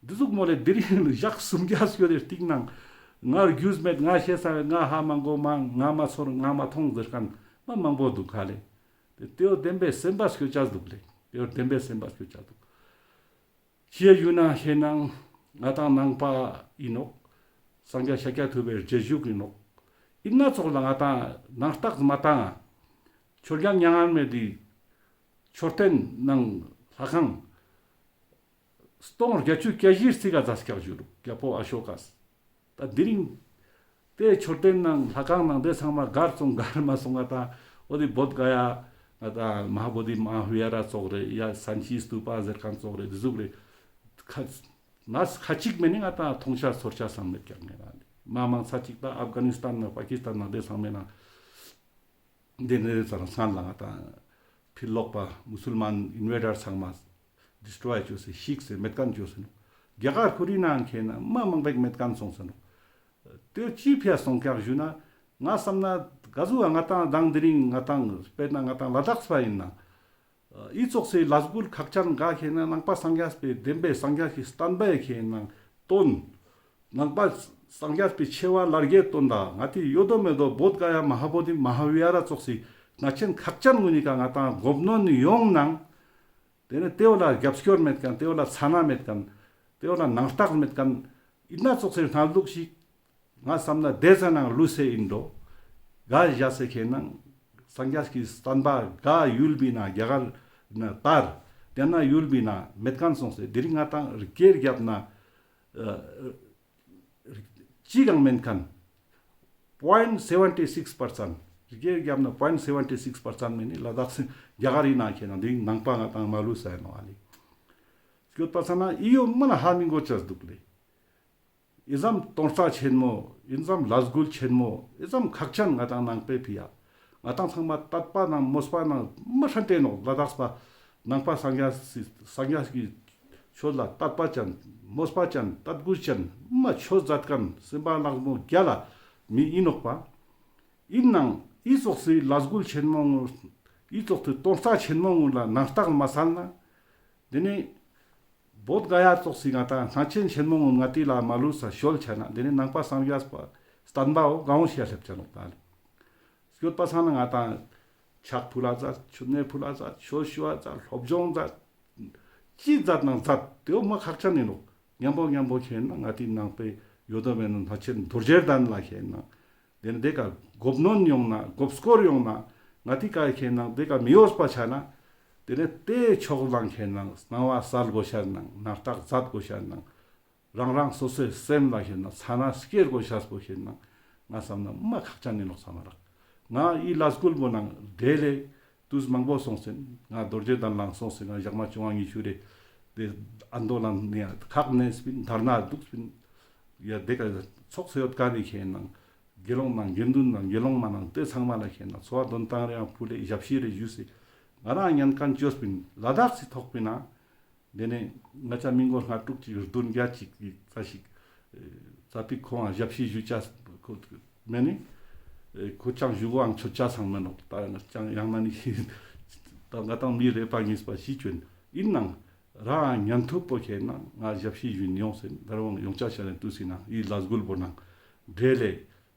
འདི་ཟུག་མོ་ལེ་དེ་རིང་ཞག་སུམ་བརྒྱ་སྐྱོད་དེ་སྟིང་ནང་ང་རྒྱུས་མེད་ང་ཤེས་ས་མེད་ང་ཧ་མ་གོ་མ་ང་མ་ཚོར་ང་མ་མཐོང་ཟེར་མཁན་མ་མང་པོ་འདུག་ག་ལེ། དེ་དེ་བོ་བདེན་པའི་སེམས་པ་སྐྱོད་ཅེས་འདུག་ལེ། དེ་བོ་བདེན་པའི་སེམས་པ་སྐྱོད་ཅེས་འདུག། ཅི་ཡ་ཡུལ་ན་ཤེས་ནང་ང་ཏང་ནང་པ་ཨིན་ནོག། སངས་རྒྱས་ཤཱཀྱ་ཐུབ་པའི་རྗེས་འཇུག་ཨིན་ནོག། ཨིན་ན་ཙོགས་ལ་ང་ཏང་ནང་རྟགས་མ་བཏང་ང་མཆོད་བརྒྱ་མྱ་ངན་མེད་དི་མཆོད་རྟེན་ནང་ལྷ་ཁང་སྟོང་བརྒྱད་ཅུ་གྱ་བཞི་རྩིག་ག་མཛད་ཀྱག་ཞུ་རུག་རྒྱལ་པོ་ཨ་ཤོ་ཀས། ད་དེ་རིང་དེ་མཆོད་རྟེན་ནང་ལྷ་ཁང་ནང་དེ་ཚང་མ་གར་སོང་གར་མ་སོང་ང་ཏང་འོ་དེ་བོདྷ་ག་ཡ་ང་ཏང་མ་ཧཱ་བོ་དྷི་མ་ཧཱ་བི་ཧཱ་ར་ཙོགས་རེ་ཡ་སན་ཅི་སྟུ་པ་ཟེར་ཁན་ཙོགས་རེ་དེ་ཟུག་རེ་ཁ་ནས་ཁ་ཅིག་མེ་ནི་ང་ཏང་མཐོང་ཆ་ཚོར་ཆ་སང་མེད་ཀྱག་ངེ་རང་ལེ། མ་མང་ཚ་ཅིག་ད་ཨབ་ག་ནི་སྟན་ན་པ་ཀི་སྟན་ན་དེ་ཚང་མེ་ན་དེ་ནེ་ཚ་རང་སང་ལ་ང་ཏང་ཕི་ལོག་པ་མུ་སུལ་མན་ཨིན་ཝེ་ཌར་ཚང་མ་ཌིས་ཊྲོའི་ཅོས་སེ་ཤིགས་སེ་མེད་ཁན་ཅོས་སེ་ནོག། རྒྱ་གར་ཁོ་རི་ནང་ཁེ་ན་མ་མང་པོ་མེད་ཁན་སོང་སེ་ནོག། དེ་ཅི་ཕི་ཡ་སོང་ཀྱག་ཞུ་ན་ང་བསམ་ན་ག་ཟུག་ང་ཏང་དང་དེ་རིང་ང་ཏང་དཔེར་ན་ང་ཏང་ལ་དྭགས་པ་ཨིན་ན་ཨི་ཙོགས་སི་ལས་འགུལ་ཁག་ཅན་ག་ཁེ་ན་ནང་པ་སངས་རྒྱས་པའི་བདེན་པའི་སངས་རྒྱས་ཀྱི་བསྟན་པའི་ཁེ་ན་དོན་ནང་པ་སངས་རྒྱས་པའི་ཆེ་བ་ལར་རྒྱས་དོན་དག་ང་ཏི་ཡོད་དོ་མེད་དོ་བོད་ག་ཡ་མ་ཧཱ་བོ་དྷི་མ་ཧཱ་བི་ཧཱ་ར་ཙོགས་སི་གནས་ཆེན་ཁག་ཅན་ངུ་ནི་ཀ་ང་ཏང་གོ་ནོན་ཡོང་ནང་དེ་ནི་དེ་བོ་ལ་རྒྱབ་སྐྱོར་མེད་ཁན་དེ་བོ་ལ་ཚ་ན་མེད་ཁན་དེ་བོ་ལ་ནང་རྟགས་མེད་ཁན་ཨིན་ན་ཙོགས་སི་སྣང་ལུགས་ཤིག་ང་བསམ་ན་དེ་ཚ་ནང་ལུས་སེ་ཨིན་འགྲོ། ག་བཞག་སེ་ཁེ་ན་སངས་རྒྱས་ཀྱི་བསྟན་པ་ག་ཡུལ་བི་ན་རྒྱ་གར་ན་དར་དེ་ན་ཡུལ་བི་ན་མེད་ཁན་སོང་སེ་དེ་རིང་ང་ཏང་རི་སྐེར་རྒྱབ་ན་ཅི་གང་མེན་ཁན་པོ་ཨིན་སེ་ཝན་ཊི་སིགས་པར་སེན་ཊ། རི་སྐེར་རྒྱབ་ན་པོ་ཨིན་སེ་ཝན་ཊི་སིགས་པར་སེན་ཊ་མེ་ནི་ལ་དྭགས་སི་རྒྱ་གར་ཨིན་ན་ཁེ་ན་དེ་རིང་ནང་པ་ང་ཏང་མ་ལུས་སེ་ཨིན་ནོག་ཨ་ལེ། སྐྱོད་པ་ས་ན་ཨི་ཡོ་མ་ན་ཧ་མི་གོ་ཅས་འདུག་ལེ། ཨི་ཙམ་དོན་རྩ་ཆེན་མོ་ཨི་ཙམ་ལས་འགུལ་ཆེན་མོ་ཨི་ཙམ་ཁག་ཅན་ང་ཏང་ནང་པའི་ཕི་ཡ་ང་ཏང་ཚང་མ་དད་པ་ནང་མོས་པ་ནང་མ་ཧྲན་ཏེ་ནོག། ལ་དྭགས་པ་ནང་པ་སངས་རྒྱས་སི་སངས་རྒྱས་ཀྱི་ཆོས་ལ་དད་པ་ཅན་མོས་པ་ཅན་དད་གུས་ཅན་མ་ཆོས་མཛད་ཁན་སེམས་པ་ལག་མོ་རྒྱ་ལ་མི་ཨིན་ནོག་པ། ཨིན་ནང་ཨི་ཙོགས་སི་ལས་འགུལ་ཆེན་མོ་ཨི་ཙོགས་སི་དོན་རྩ་ཆེན་མོ་ངུ་ལ་ནང་རྟགས་མ་སལ་ན་དེ་ནི་བོད་ག་ཡ་ཙོགས་སི་ང་ཏང་གནས་ཆེན་ཆེན་མོ་ངུ་ང་ཏི་ལ་མ་ལུས་ས་ཤོལ་ཆ་ན་དེ་ནི་ནང་པ་སངས་རྒྱས་པ་བསྟན་པའོ་གང་ཤེས་སླེབ་ཆ་ནོག་ད་ལེ། སྐྱོད་པ་ས་ན་ང་ཏང་ཕྱག་ཕུལ་ལ་མཛད་མཆོད་གནས་ཕུལ་ལ་མཛད་ཆོས་ཞུ་བ་མཛད་སློབ་སྦྱོང་མཛད་ཅི་མཛད་ནང་མཛད་དེའོ་མ་ཁག་ཅན་ཨིན་ནོག། ཉམ་པོ་ཉམ་པོ་ཁེ་ན་ང་ཏི་ནང་པའི་ཡོད་དོ་མེད་ནོ་གནས་ཆེན་རྡོ་རྗེ་གདན་ལ་ཁེ་ན་དེ་ནི་དེ་ཀ་གོ་ནོན་ཡོང་ན་གོ་སྐོར་ཡོང་ན་ང་ཏི་ཀ་ཁེ་ན་དེ་ཀ་མི་ཡོད་པ་ཆ་ན་དེ་ནི་དེ་ཕྱོགས་ལ་ཁེ་ན་སྣང་བ་གསལ་དགོས་ཤ་ནང་ནང་རྟགས་མཛད་དགོས་ཤ་ནང་རང་རང་སོ་སོའི་སེམས་ལ་ཁེ་ན་ཚ་ན་སྐྱེར་དགོས་ཤ་པོ་ཁེ་ན་ང་བསམ་ན་མ་ཁག་ཅན་ཨིན་ནོག་བསམ་མ་རག། ང་ཨི་ལས་འགུལ་པོ་ནང་འབྲེལ་ལེ་དུས་མང་པོ་སོང་སེན། ང་རྡོ་རྗེ་གདན་ལའང་སོང་སེན། ང་ཞག་མ་བཅོ་ལྔ་ཉི་ཤུ་རེ་དེ་ཨན་དོ་ལན་ནི་ཁག་ནེ་སྤིན་དར་ན་དུག་སྤིན་ཡ་དེ་ཀ་ཚོགས་སེ་ཡོད་ཀ་ནི་ཁེ་ན་དགེ་སློང་ནང་དགེ་འདུན་ནང་དགེ་སློང་མ་ནང་དེ་ཚང་མ་ལ་ཁེ་ན་འཚོ་བ་དོན་ཏང་རེ་ཡང་ཕུལ་ལེ་ཞབས་ཕྱི་རེ་ཞུས་སེ་ང་རང་ཉན་ཁན་བཅོས་སྤིན་ལ་དྭགས་སི་ཐོག་པིན་ན། དེ་ནས་ང་ཅག་མི་མགོ་ལྔ་དྲུག་ཅིག་བདུན་བརྒྱ་ཅིག་གི་ཙ་ཞིག་ཙ་པིག་ཁོང་ང་ཞབས་ཕྱི་ཞུ་ཅས་ཁོ་མེ་ནི་ཁོ་ཅང་ཞུ་གོའང་ཆོད་ཅས་སང་མེ་ནོག། ད་ཅང་ཡང་ན་ནི་ད་ང་དང་མི་རེ་པ་ངེས་པ་ཞིག་བྱོན་ཨིན་ནང་རང་ཉན་ཐུབ་པོ་ཁེ་ན་ང་ཞབས་ཕྱི་ཞུ་ཡོང་སེ་ད་རུང་ཡོང་ཅས་ཤ་ནས་དུས་སི་ནང་ཨི་ལས་འགུལ་པོ་ནང་འབྲེལ་ལེ་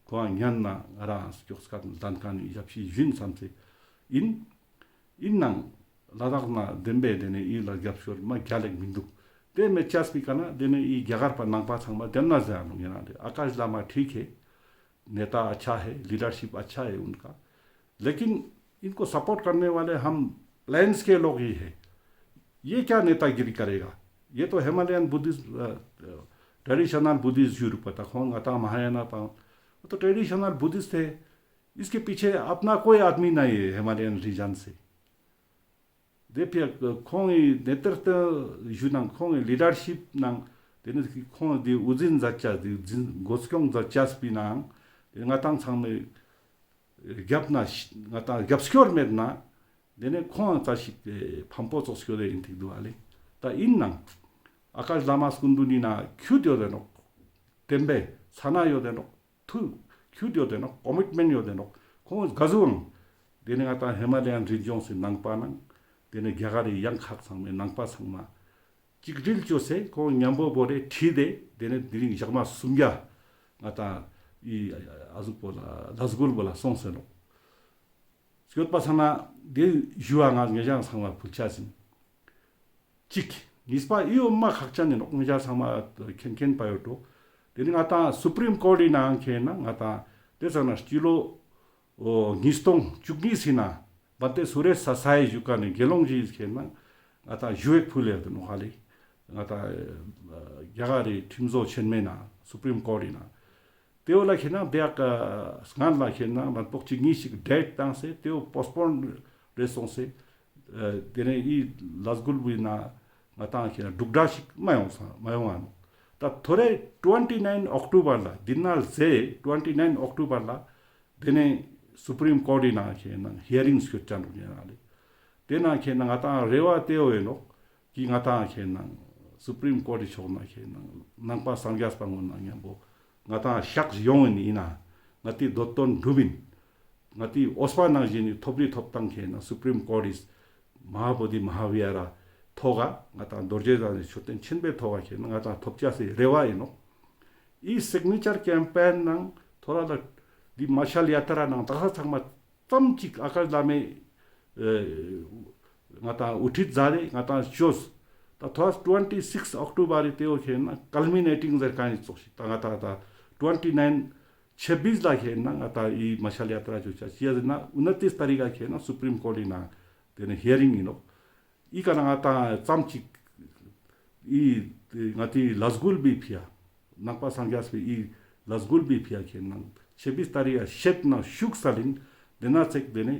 ཁོང་ང་ཉན་ན་ང་རང་སྐྱོགས་སྐད་ལྡན་ཁན་ནི་ཞབས་ཕྱི་ཞུ་བསམ་སེ་ཨིན། ཨིན་ནང་ལ་དྭགས་ན་བདེན་པའི་དེ་ནས་ཨི་ལ་རྒྱབ་སྐྱོར་མ་རྒྱ་ལེགས་མི་འདུག། དེ་མེད་ཅས་པི་ཀ་ན་དེ་ནས་ཨི་རྒྱ་གར་པ་ནང་པ་ཚང་མ་དེ་ན་ཟེར་ནོག་ཡིན་ན་དེ་ཨ་ཀ་ཤ་ལ་མ་ཐིག་ཧེ་ནེ་ཏ་ཨ་ཆ་ཧེ་ལི་ཌར་ཤིབ་ཨ་ཆ་ཧེ་ཨུན་ཀ། ལེ་ཀིན་ཨིན་ཀོ་སཔོརྚ་ཀར་ནེ་ཝ་ལེ་ཧམ་པླེན་སྐེ་ལོག་ཧི་ཧེ། ཡེ་ཀྱ་ནེ་ཏ་གི་རི་ཀ་རེ་ག། ཡེ་ཏོ་ཧི་མ་ལ་ཡན་བུ་དིསྟ་ཨ་ཨ་ཊྲེ་ཌི་ཤ་ནལ་བུ་དིསྟ་ཞུ་རུག་པ་ད་ཁོང་ང་ཏང་མ་ཧཱ་ཡ་ན་པ་ཨ་ཏོ་ཊྲེ་ཌི་ཤ་ནལ་བུ་དིསྟ་ཧེ། इसके पीछे अपना कोई आदमी नहीं है हिमालयन रीजन से། དེ་ཕི་ཁོང་གི་ནེ་ཏྲི་ཏ་ཞུ་ནང་ཁོང་གི་ལི་ཌར་ཤིབ་ནང་དེ་ནི་ཁོང་དེ་དབུ་འཛིན་མཛད་ཅས་དེ་འཛིན་འགོ་སྐྱོང་མཛད་ཅས་པི་ནང་དེ་ང་ཏང་ཚང་མའི་རྒྱབ་ན་ང་ཏང་རྒྱབ་སྐྱོར་མེད་ན་དེ་ནི་ཁོང་ཙ་ཞིག་ཕམ་པོ་ཙོགས་སྐྱོ་རེ་ཡིན་ཐིག་འདུག་ཨ་ལེ། ད་ཡིན་ནང་ཨ་ཀ་ཤ་ལ་མ་སྐུ་མདུན་ནི་ན་ཁྱུད་ཡོད་དེ་ནོག། བདེན་པའི་ཚ་ན་ཡོད་དེ་ནོག། ཐུགས་ཁྱུད་ཡོད་དེ་ནོག། ཀོ་མིཊ་མེནཊ་ཡོད་དེ་ནོག། ཁོང་ག་ཟུག་དེ་ནི་ང་ཏང་ཧི་མ་ལ་ཡན་རི་ལྗོངས་སི་ནང་པ་ནང་དེ་ནི་རྒྱ་གར་རི་ཡང་ཁག་ཚང་མའི་ནང་པ་ཚང་མ་གཅིག་སྒྲིལ་བཅོས་སེ་ཁོང་མཉམ་པོ་བོ་རེ་ཁྲིད་དེ་དེ་ནི་དེ་རིང་ཞག་མ་སུམ་བརྒྱ་ང་ཏང་ཨི་ཨ་ཟུག་པོ་ལ་ལས་འགུལ་བོ་ལ་སོང་སེ་ནོག། སྐྱོད་པ་ཚང་ན་དེ་ཞུ་བ་ང་ངེ་ཞང་ཚང་མ་ཕུལ་ཆ་ཟིན། གཅིག། གཉིས་པ་འི་བོ་མ་ཁག་ཅན་ཨིན་ནོག། ང་ཞ་ཚང་མ་མཁྱེན་མཁྱེན་པ་ཡོད་དོ། དེ་ནེ་ང་ཏང་སུ་པྲིམ་ཀོརྚ་ཨིན་ནའང་ཁེ་ན་ང་ཏང་དེ་ཚང་ན་སྤྱི་ལོ་ཉིས་སྟོང་བཅུ་གཉིས་སི་ནང་བན་དེ་སུ་རེ་ས་སའི་ཞུ་ཀ་ནེ་དགེ་སློང་ཞིག་ཁེ་ན་ང་ཏང་ཞུ་ཡིག་ཕུལ་ཡོད་དེ་ནོག་ཧ་ལེ། ང་ཏང་རྒྱ་གར་རི་ཁྲིམས་བཟོ་ཆེན་མོའི་ནང་སུ་པྲིམ་ཀོརྚ་ཨིན་ན། དེ་བོ་ལ་ཁེ་ན་དེ་ཡག་སྔན་ལ་ཁེ་ན་ལན་ཕོག་ཅིག་གཉིས་ཤིག་ཌེཊ་བཏང་སེ་དེ་བོ་པོསཊ་པོན་རེ་སོང་སེ། དེ་ནེ་འི་ལས་འགུལ་བོའི་ནང་ང་ཏང་ཁེ་ན་འབྲུག་སྒྲ་ཞིག་མ་ཡོང་ས་མ་ཡོང་ང་ནོག། ད་ཐོ་རེ་ཊུ་ཝེན་ཊི་ནའིན་ཨོག་ཊོ་བར་ལ་འདི་ན་ཟེ་ཊུ་ཝེན་ཊི་ནའིན་ཨོག་ཊོ་བར་ལ་དེ་ནེ་སུ་པྲིམ་ཀོརྚ་ཨིན་ན་ཁེ་ན་ཧི་ཡ་རིང་སྐྱོད་ཅ་ནོག་ཡིན་ན་ལེ། དེ་ན་ཁེ་ན་ང་ཏང་རེ་བ་དེ་བོ་ཡིན་ནོག་གི་ང་ཏང་ཁེ་ན་སུ་པྲིམ་ཀོརྚ་ཕྱོགས་ནེ་ཁེ་ན་ནང་པ་སངས་རྒྱས་པ་ངོ་ན་མཉམ་པོ་ང་ཏང་ཤག་ཡོང་ཡིན་ན་ང་ཏི་འདོད་དོན་འགྲུབ་ཡིན། ང་ཏི་འོས་པ་ནང་བཞིན་ནི་ཐོབ་རི་ཐོབ་ཐང་ཁེ་ན་སུ་པྲིམ་ཀོརྚ་ཨིས་མ་ཧཱ་བོ་དྷི་མ་ཧཱ་བི་ཧཱར་ཐོག་ག་ང་ཏང་རྡོ་རྗེ་གདན་ནི་མཆོད་རྟེན་ཆེན་པོའི་ཐོག་ག་ཁེ་ན་ང་ཏང་ཐོབ་ཅེས་སི་རེ་བ་ཡིན་ནོག། འི་སིག་ནེ་ཅར་ཀེམ་པེན་ནང་ཐོ་རེ་ལ་འདི་མ་ཤལ་ཡ་ཏྲ་ནང་དག་ས་ཚང་མ་ཙམ་ཅིག་ཨ་ཀཱཤ་བླ་མའི་ཨེ་ང་ཏང་དབུ་ཁྲིད་མཛད་དེ་ང་ཏང་ཅོས། ད་ཐོ་རེ་ཊུ་ཝེན་ཊི་སིགས་ཨོག་ཊོ་བར་རི་དེ་བོ་ཁེ་ན་ཀལ་མི་ནེ་ཊིང་ཟེར་ཁན་ནི་ཙོགས་ཤིག་ད་ང་ཏང་ད་ཊུ་ཝེན་ཊི་ནའིན་ཆབ་བིས་ལ་ཁེ་ན་ང་ཏང་འི་མ་ཤལ་ཡ་ཏྲ་ཅོ་ཅེས་ཅི་ཡ་ཟེར་ན་ཨུ་ན་ཏིས་ཏ་རིག་ག་ཁེ་ན་སུ་པྲིམ་ཀོརྚ་ཨིན་ན་དེ་ནེ་ཧི་ཡ་རིང་ཨིན་ནོག། འི་ཀ་ན་ང་ཏང་ཙམ་ཅིག་འི་ང་ཏི་ལས་འགུལ་བི་ཕི་ཡ་ནང་པ་སངས་རྒྱས་པའི་འི་ལས་འགུལ་བི་ཕི་ཡ་ཁེ་ན་ཆབ་བིས་ཏ་རིག་ག་ཤེད་ན་ཤུགས་སལ་ཡིན། དེ་ན་ཚེག་དེ་ནེ་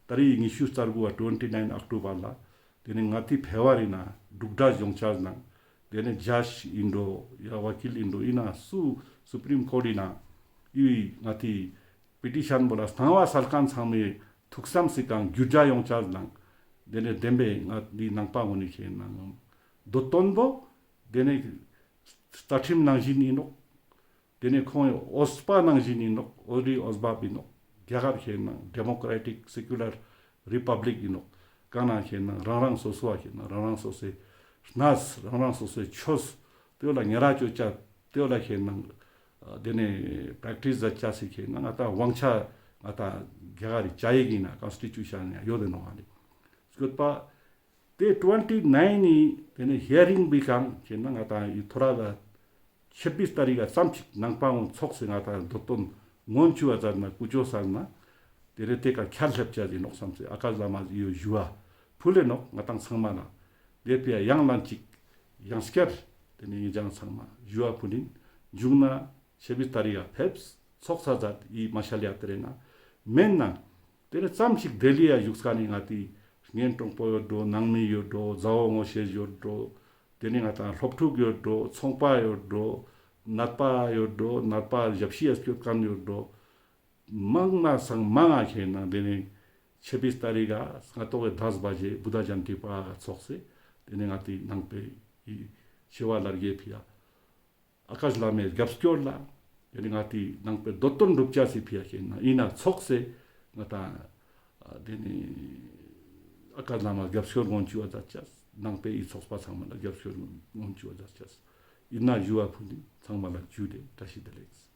ཏ་རིག་ཉི་ཤུ་རྩ་དགུ་བ་ཊུ་ཝེན་ཊི་ནའིན་ཨོག་ཊོ་བར་ལ་དེ་ནེ་ང་ཏི་ཕེ་བ་རི་ན་འབྲུག་སྒྲ་ཡོང་ཅེས་ནང་དེ་ནེ་ཇཇ་ཨིན་འགྲོ་ཡ་ཝ་ཀིལ་ཨིན་འགྲོ་ཨིན་ན་སུ་སུ་པྲིམ་ཀོརྚ་ཨིན་ན་འི་ང་ཏི་པེ་ཊི་ཤན་བོ་ལ་གསང་བ་སལ་ཁན་ཚང་མའི་ཐུགས་བསམ་སི་ཀ་འགྱུར་བ་ཡོང་ཅེས་ནང་དེ་ནེ་བདེན་པའི་ང་ཏི་ནང་པ་ངོ་ནེ་ཁེ་ན་འདོད་དོན་བོ་དེ་ནེ་རྩ་ཁྲིམས་ནང་བཞིན་ཨིན་ནོག། དེ་ནེ་ཁོང་ངི་འོས་པ་ནང་བཞིན་ཨིན་ནོག། འོས་རི་འོས་འབབ་ཨིན་ནོག། རྒྱ་གར་ཁེ་ན་ཌེ་མོ་ཀྲེ་ཊིག་སེ་ཀུ་ལར་རི་པབ་ལིག་ཨིན་ནོག། གང་ན་ཁེ་ན་རང་རང་སོ་སོ་བ་ཁེ་ན་རང་རང་སོ་སོའི་གནས་རང་རང་སོ་སོའི་ཆོས་དེ་བོ་ལ་ཉེ་ར་ཅོ་ཅེས་དེ་བོ་ལ་ཁེ་ན་དེ་ནེ་པྲེག་ཊིས་མཛད་ཅེས་སི་ཁེ་ན་ང་ཏང་དབང་ཆ་ང་ཏང་རྒྱ་གར་རི་བཅའ་ཡིག་ཨིན་ན་ཀོན་སི་ཊི་ཊུ་ཤན་ཡོད་དེ་ནོག་ཧ་ལེ། སྐྱོད་པ། དེ་ཊུ་ཝེན་ཊི་ནའིན་ནི་དེ་ནེ་ཧི་ཡ་རིང་བི་ཀ་ཁེ་ན་ང་ཏང་འི་ཐོ་རེ་ལ་ཆབ་བིས་ཏ་རིག་ག་ཙམ་ཅིག་ནང་པ་ངོ་ཚོགས་སེ་ང་ཏང་འདོད་དོན་ངོ་ཆུ་བ་ཛད་ན་ཀུ་ཅོ་སལ་ན་དེ་རེ་དེ་ཀ་ཁྱད་ལྷེབ་ཅེས་ཨིན་ནོག་བསམ་སེ་ཨ་ཀཱཤ་བླ་མ་ཡོ་ཞུ་བ་ཕུལ་ལེ་ནོག། ང་ཏང་ཚང་མ་ལ་དེ་ཕི་ཡ་ཡང་ལན་ཅིག་ཡང་སྐྱར་དེ་ནེ་ངེ་ཅང་ཚང་མ་ཞུ་བ་ཕུལ་ཨིན། མཇུག་ན་ཆབ་བིས་ཏ་རིག་ག་ཕེབས་ཚོགས་ས་ཛད་འི་མ་ཤལ་ཡ་ཏྲ་ན་མེན་ན། དེ་ནེ་ཙམ་ཞིག་ལྡི་ལི་ཡ་བཞུགས་ས་ནེ་ང་ཏི་གཉེན་དྲུང་པོ་ཡོད་འགྲོ། ནང་མི་ཡོད་འགྲོ། མཛའ་བོ་ངོ་ཤེས་ཡོད་འགྲོ། དེ་ནེ་ང་ཏང་སློབ་ཕྲུག་ཡོད་འགྲོ། ཚོང་པ་ཡོད་འགྲོ། ནད་པ་ཡོད་འགྲོ། ནད་པ་ཞབས་ཕྱི་ཡ་སྐྱོད་ཁན་ཡོད་འགྲོ། མང་ན་སང་མང་ང་ཁེ་ན་དེ་ནེ་ཆབ་བིས་ཏ་རིག་ག་སྔ་ཏོག་གི་དཱས་བ་ཇེ་བུདྡྷ་ཇ་ཡན་ཏི་པ་ག་ཚོགས་སེ་དེ་ནེ་ང་ཏི་ནང་པའི་འི་ཆེ་བ་ལར་གེ་ཕི་ཡ། ཨ་ཀཱཤ་བླ་མའི་རྒྱབ་སྐྱོར་ལ་ཡང་ན་ང་ཏི་ནང་པའི་འདོད་དོན་འགྲུབ་ཅེས་སི་ཕི་ཡ་ཁེ་ན་ཨིན་ན་ཚོགས་སེ་ང་ཏང་དེ་ནེ་ཨ་ཀཱཤ་བླ་མ་རྒྱབ་སྐྱོར་ངོ་ཆུ་བ་ཛད་ཅེས། ནང་པའི་འི་ཚོགས་པ་ཚང་མ་ལ་རྒྱབ་སྐྱོར་ངོ་ཆུ་བ་ཛད་ཅེས་ཨིན་ན་ཞུ་བ་ཕུལ་ཨིན། ཚང་མ་ལ་ཇུ་ལེ། བཀྲ་ཤིས་བདེ་ལེགས།